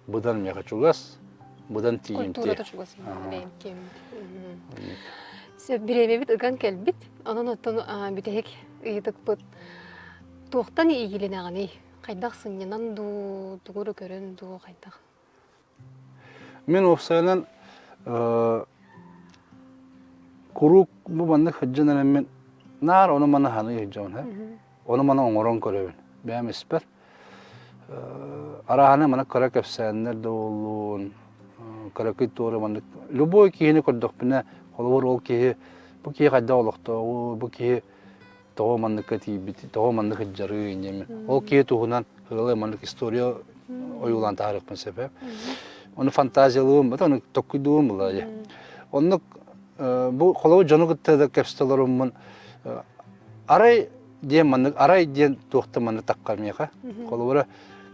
Быдан миэхэ чугас, быдан тиийимтиэ.
Культурата чугас бэйэм киэммит. Сөп бириэмэбит ыган кэлбит. Онон оттон бүтэһик ыйытыкпыт туохтан иигилинэҕиний? Хайдах сынньанан дуу, тугу эрэ көрөн дуу, хайдах?
Мин уопсайынан куруук бу маннык сылдьан эрэммин наар ону-маны саныы сылдьабын. Ону-маны оҥорон көрөбүн. Бэйэм испэр. Арааһына маны кыра кэпсээннэр да буоллун, кыракый туора маннык любой киһини көрдөхпүнэ, холобур ол киһи бу киһи хайдах олохтооҕу, бу киһи тоҕо манныкка тиийбит, тоҕо маннык сылдьарый диэмин. Ол киһи туһунан ырылай маннык история ойуулаан таһаарыахпын сөп. Ону фантазиялыыбын, ону толкуйдуубун буолла дии. Оннук бу холобур дьону кытта да кэпсэтэ олоруммун арай диэн маннык арай диэн туохта маннык таххар миэхэ. Холобура.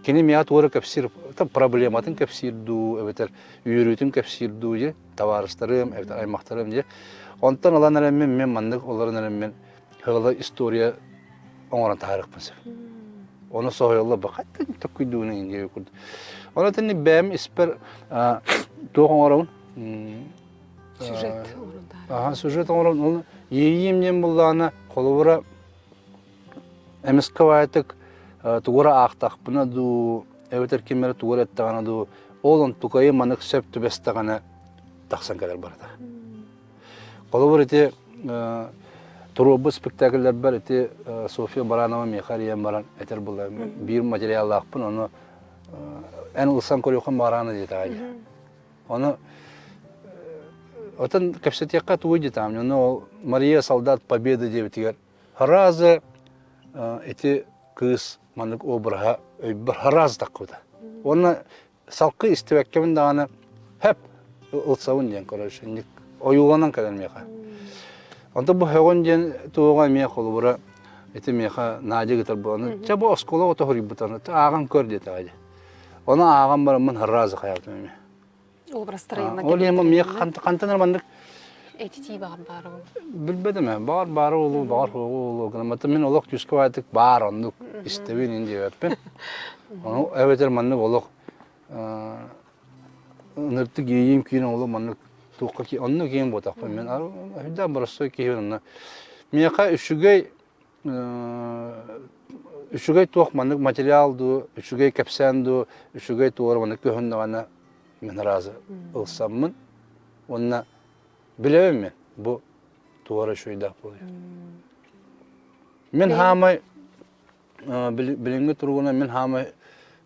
Кини миэхэ туора кэпсиир проблематын кэпсиир дуу, эбэтэр үөрүүтүн кэпсиир дуу дии, табаарыстарым, эбэтэр аймахтарым дии. Онтон ылан эрэммин, мен маннык олорон эрэммин, ыала история оҥорон таһаарыахпын сөп. Ону соһуйаллар бу хаттан tokkуйдууна диэби курдук. Ону тэнни бэйэм испэр туох оҥоробун?
Сюжет оҥорон таһаарабын.
Аха, сюжет оҥоробун. Ол иэйиим диэн буллаҕына, холобура эмискэ баайтык тугура аахтахпына дуу, эбэтэр ким эрэ тугу эрэ эттэҕинэ дуу, ол онтукайы манык сөп түбэстэҕинэ тахсан кэлэр барыта. Холобур ити туруорбут спектакльлэрбэр ити Софья Баранова миэхэ эрийэн баран этэр буолла биир материаллаахпын ону эн ылсан көрүөххүн баҕараана диэтэҕэ дии. Ону отон кэпсэтиэххэ тугуй диэтэҕим ону ол Мария солдат Победы диэбитигэр сразу ити кыыс маннык обраһа өйбөр сразу таххыбыта. Уонна Салкы истибэккэбин даҕаны хэп ылсабын диэн короче инник ойууланан кэлэн миэхэ. Онто бу һөҕүн диэн туоҕа эмиэ холобура ити миэхэ Надя гытар буолан чэ бу оскуола оҕото хоруйбутан ааҕан көр диэтэҕэ дии. Ону ааҕан бараммын сразу хайаабытым эмиэ.
Образтара
Ол иһин миэхэ хантан эрэ маннык
Этитии баҕар баара буолуо.
Билбэтим ээ, баҕар баара буолуо, баҕар суоҕа буолуо гына мин олох күүскэ баайдык баар оннук истэбин ин диэбэппин. Ону эбэтэр маннык олох ыныртык иэйиим киирэн олох маннык туохха оннук киһим буотахпын мен үрдээх боростуой киһибин онно. Миэхэ үчүгэй үчүгэй туох маннык материал дуу, үчүгэй кэпсээн дуу, үчүгэй туора маннык көһүннэҕинэ мин ыраазы ылсаммын уонна Билэбин мин, бу туора үчүгэйдээх буолуо. Мин хаамай билиҥҥи туругунан мин хаамай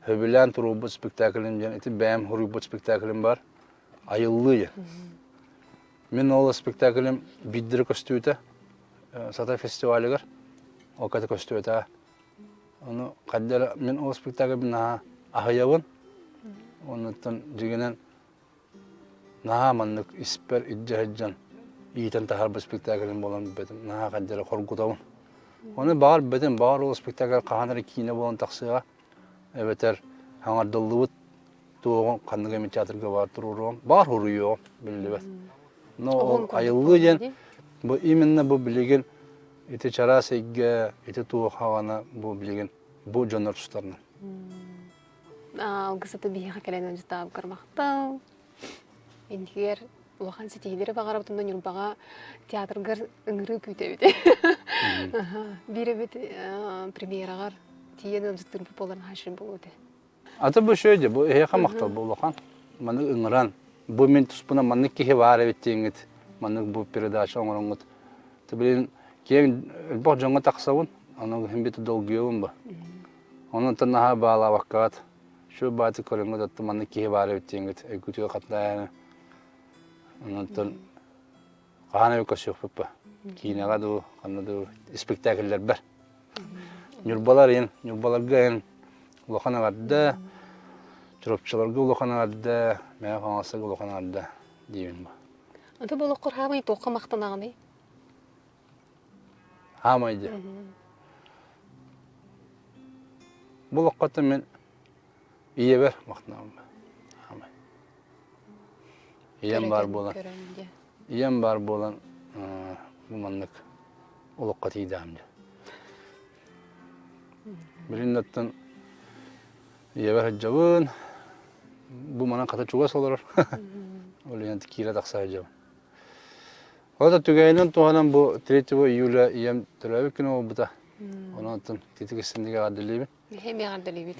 сөбүлээн туруорбут спектаклым диэн ити бэйэм суруйбут спектаклым бар Айыллыы диэн. Мин ол спектаклым биирдэрэ көстүүтэ Сата фестивалыгар ол ката көстүбэтэ. Ону хайдара мин ол спектакльбын наһаа аһыйабын. Оннуттан дьиҥинэн Наһаа маннык испэр илдьэ сылдьан иитэн таһаарбыт спектаклым буолан билбэтим, наһаа хайдары хоргутабын. Ону баҕар билбэтим, баҕар ол спектакль хаһан эрэ киинэ буолан тахсыаҕа, эбэтэр хаҥардыллыбыт туоҕун ханнык эмит театрга баар туруоруом, баҕар суруйуоҕум, биллибэт. Но ол айыллыы диэн бу именно бу билигин ити чараас эйгэ, ити туох хаҕана бу билигин бу дьоннор тустарынан.
Алгысаты биһиэхэ кэлэн ыалдьыттаабыккар махтал. Иннигэр улахан ситиһиилэри баҕарабытын да Ньурбаҕа театргар ыҥырыы күүтэбит. Биир эбит премьераҕар тиийэн ыалдьыттыырбыт буолан хаашын буолуо этэ.
Аты бу шөйдө, бу эһиэхэ махтал бу улахан. Маннык ыҥыран, бу мин туспунан маннык киһи баар эбит диэҥҥит, маннык бу передача оҥороҥҥут. Ты блин, киэҥ элбэх дьоҥҥо тахсабын, ону иһин бит долгуйабын бу. Онон наһаа баалаабаккаҕыт, шү бааты көрөҥҥүт оттон маннык киһи баар эбит диэҥҥит өйгүтүгэр хатылаайаны. Онон хаһан эбит көрсүөхпүт ба? Киинэҕэ дуу, ханна дуу, испиктээкиллэрбэр. Ньурбалар иһин, Ньурбаларга иһин улахан эҕэрдэ, Чурапчыларга улахан эҕэрдэ, Мэҥэ Хаҥаласарга улахан эҕэрдэ диибин бу.
Аты бу олоххор хаамай туохха махтанаҕыный?
Хаамай дии. Бу олоххо мин ийэбэр махтанабын. Хаамай. Ийэм баар буолан, ийэм баар буолан бу маннык олоххо тиийдэҕим дии. Билин оттон ийэбэр сылдьабын, бу манан хата чугас олорор. Ол иһин киирэ тахса сылдьабын. Ол да түгэнинэн туһанан бу 3 июля ийэм төрөөбүт күнэ буолбута. Онон оттон титик истиннигэ эҕэрдэлиибин.
Эһэм эҕэрдэлиибит.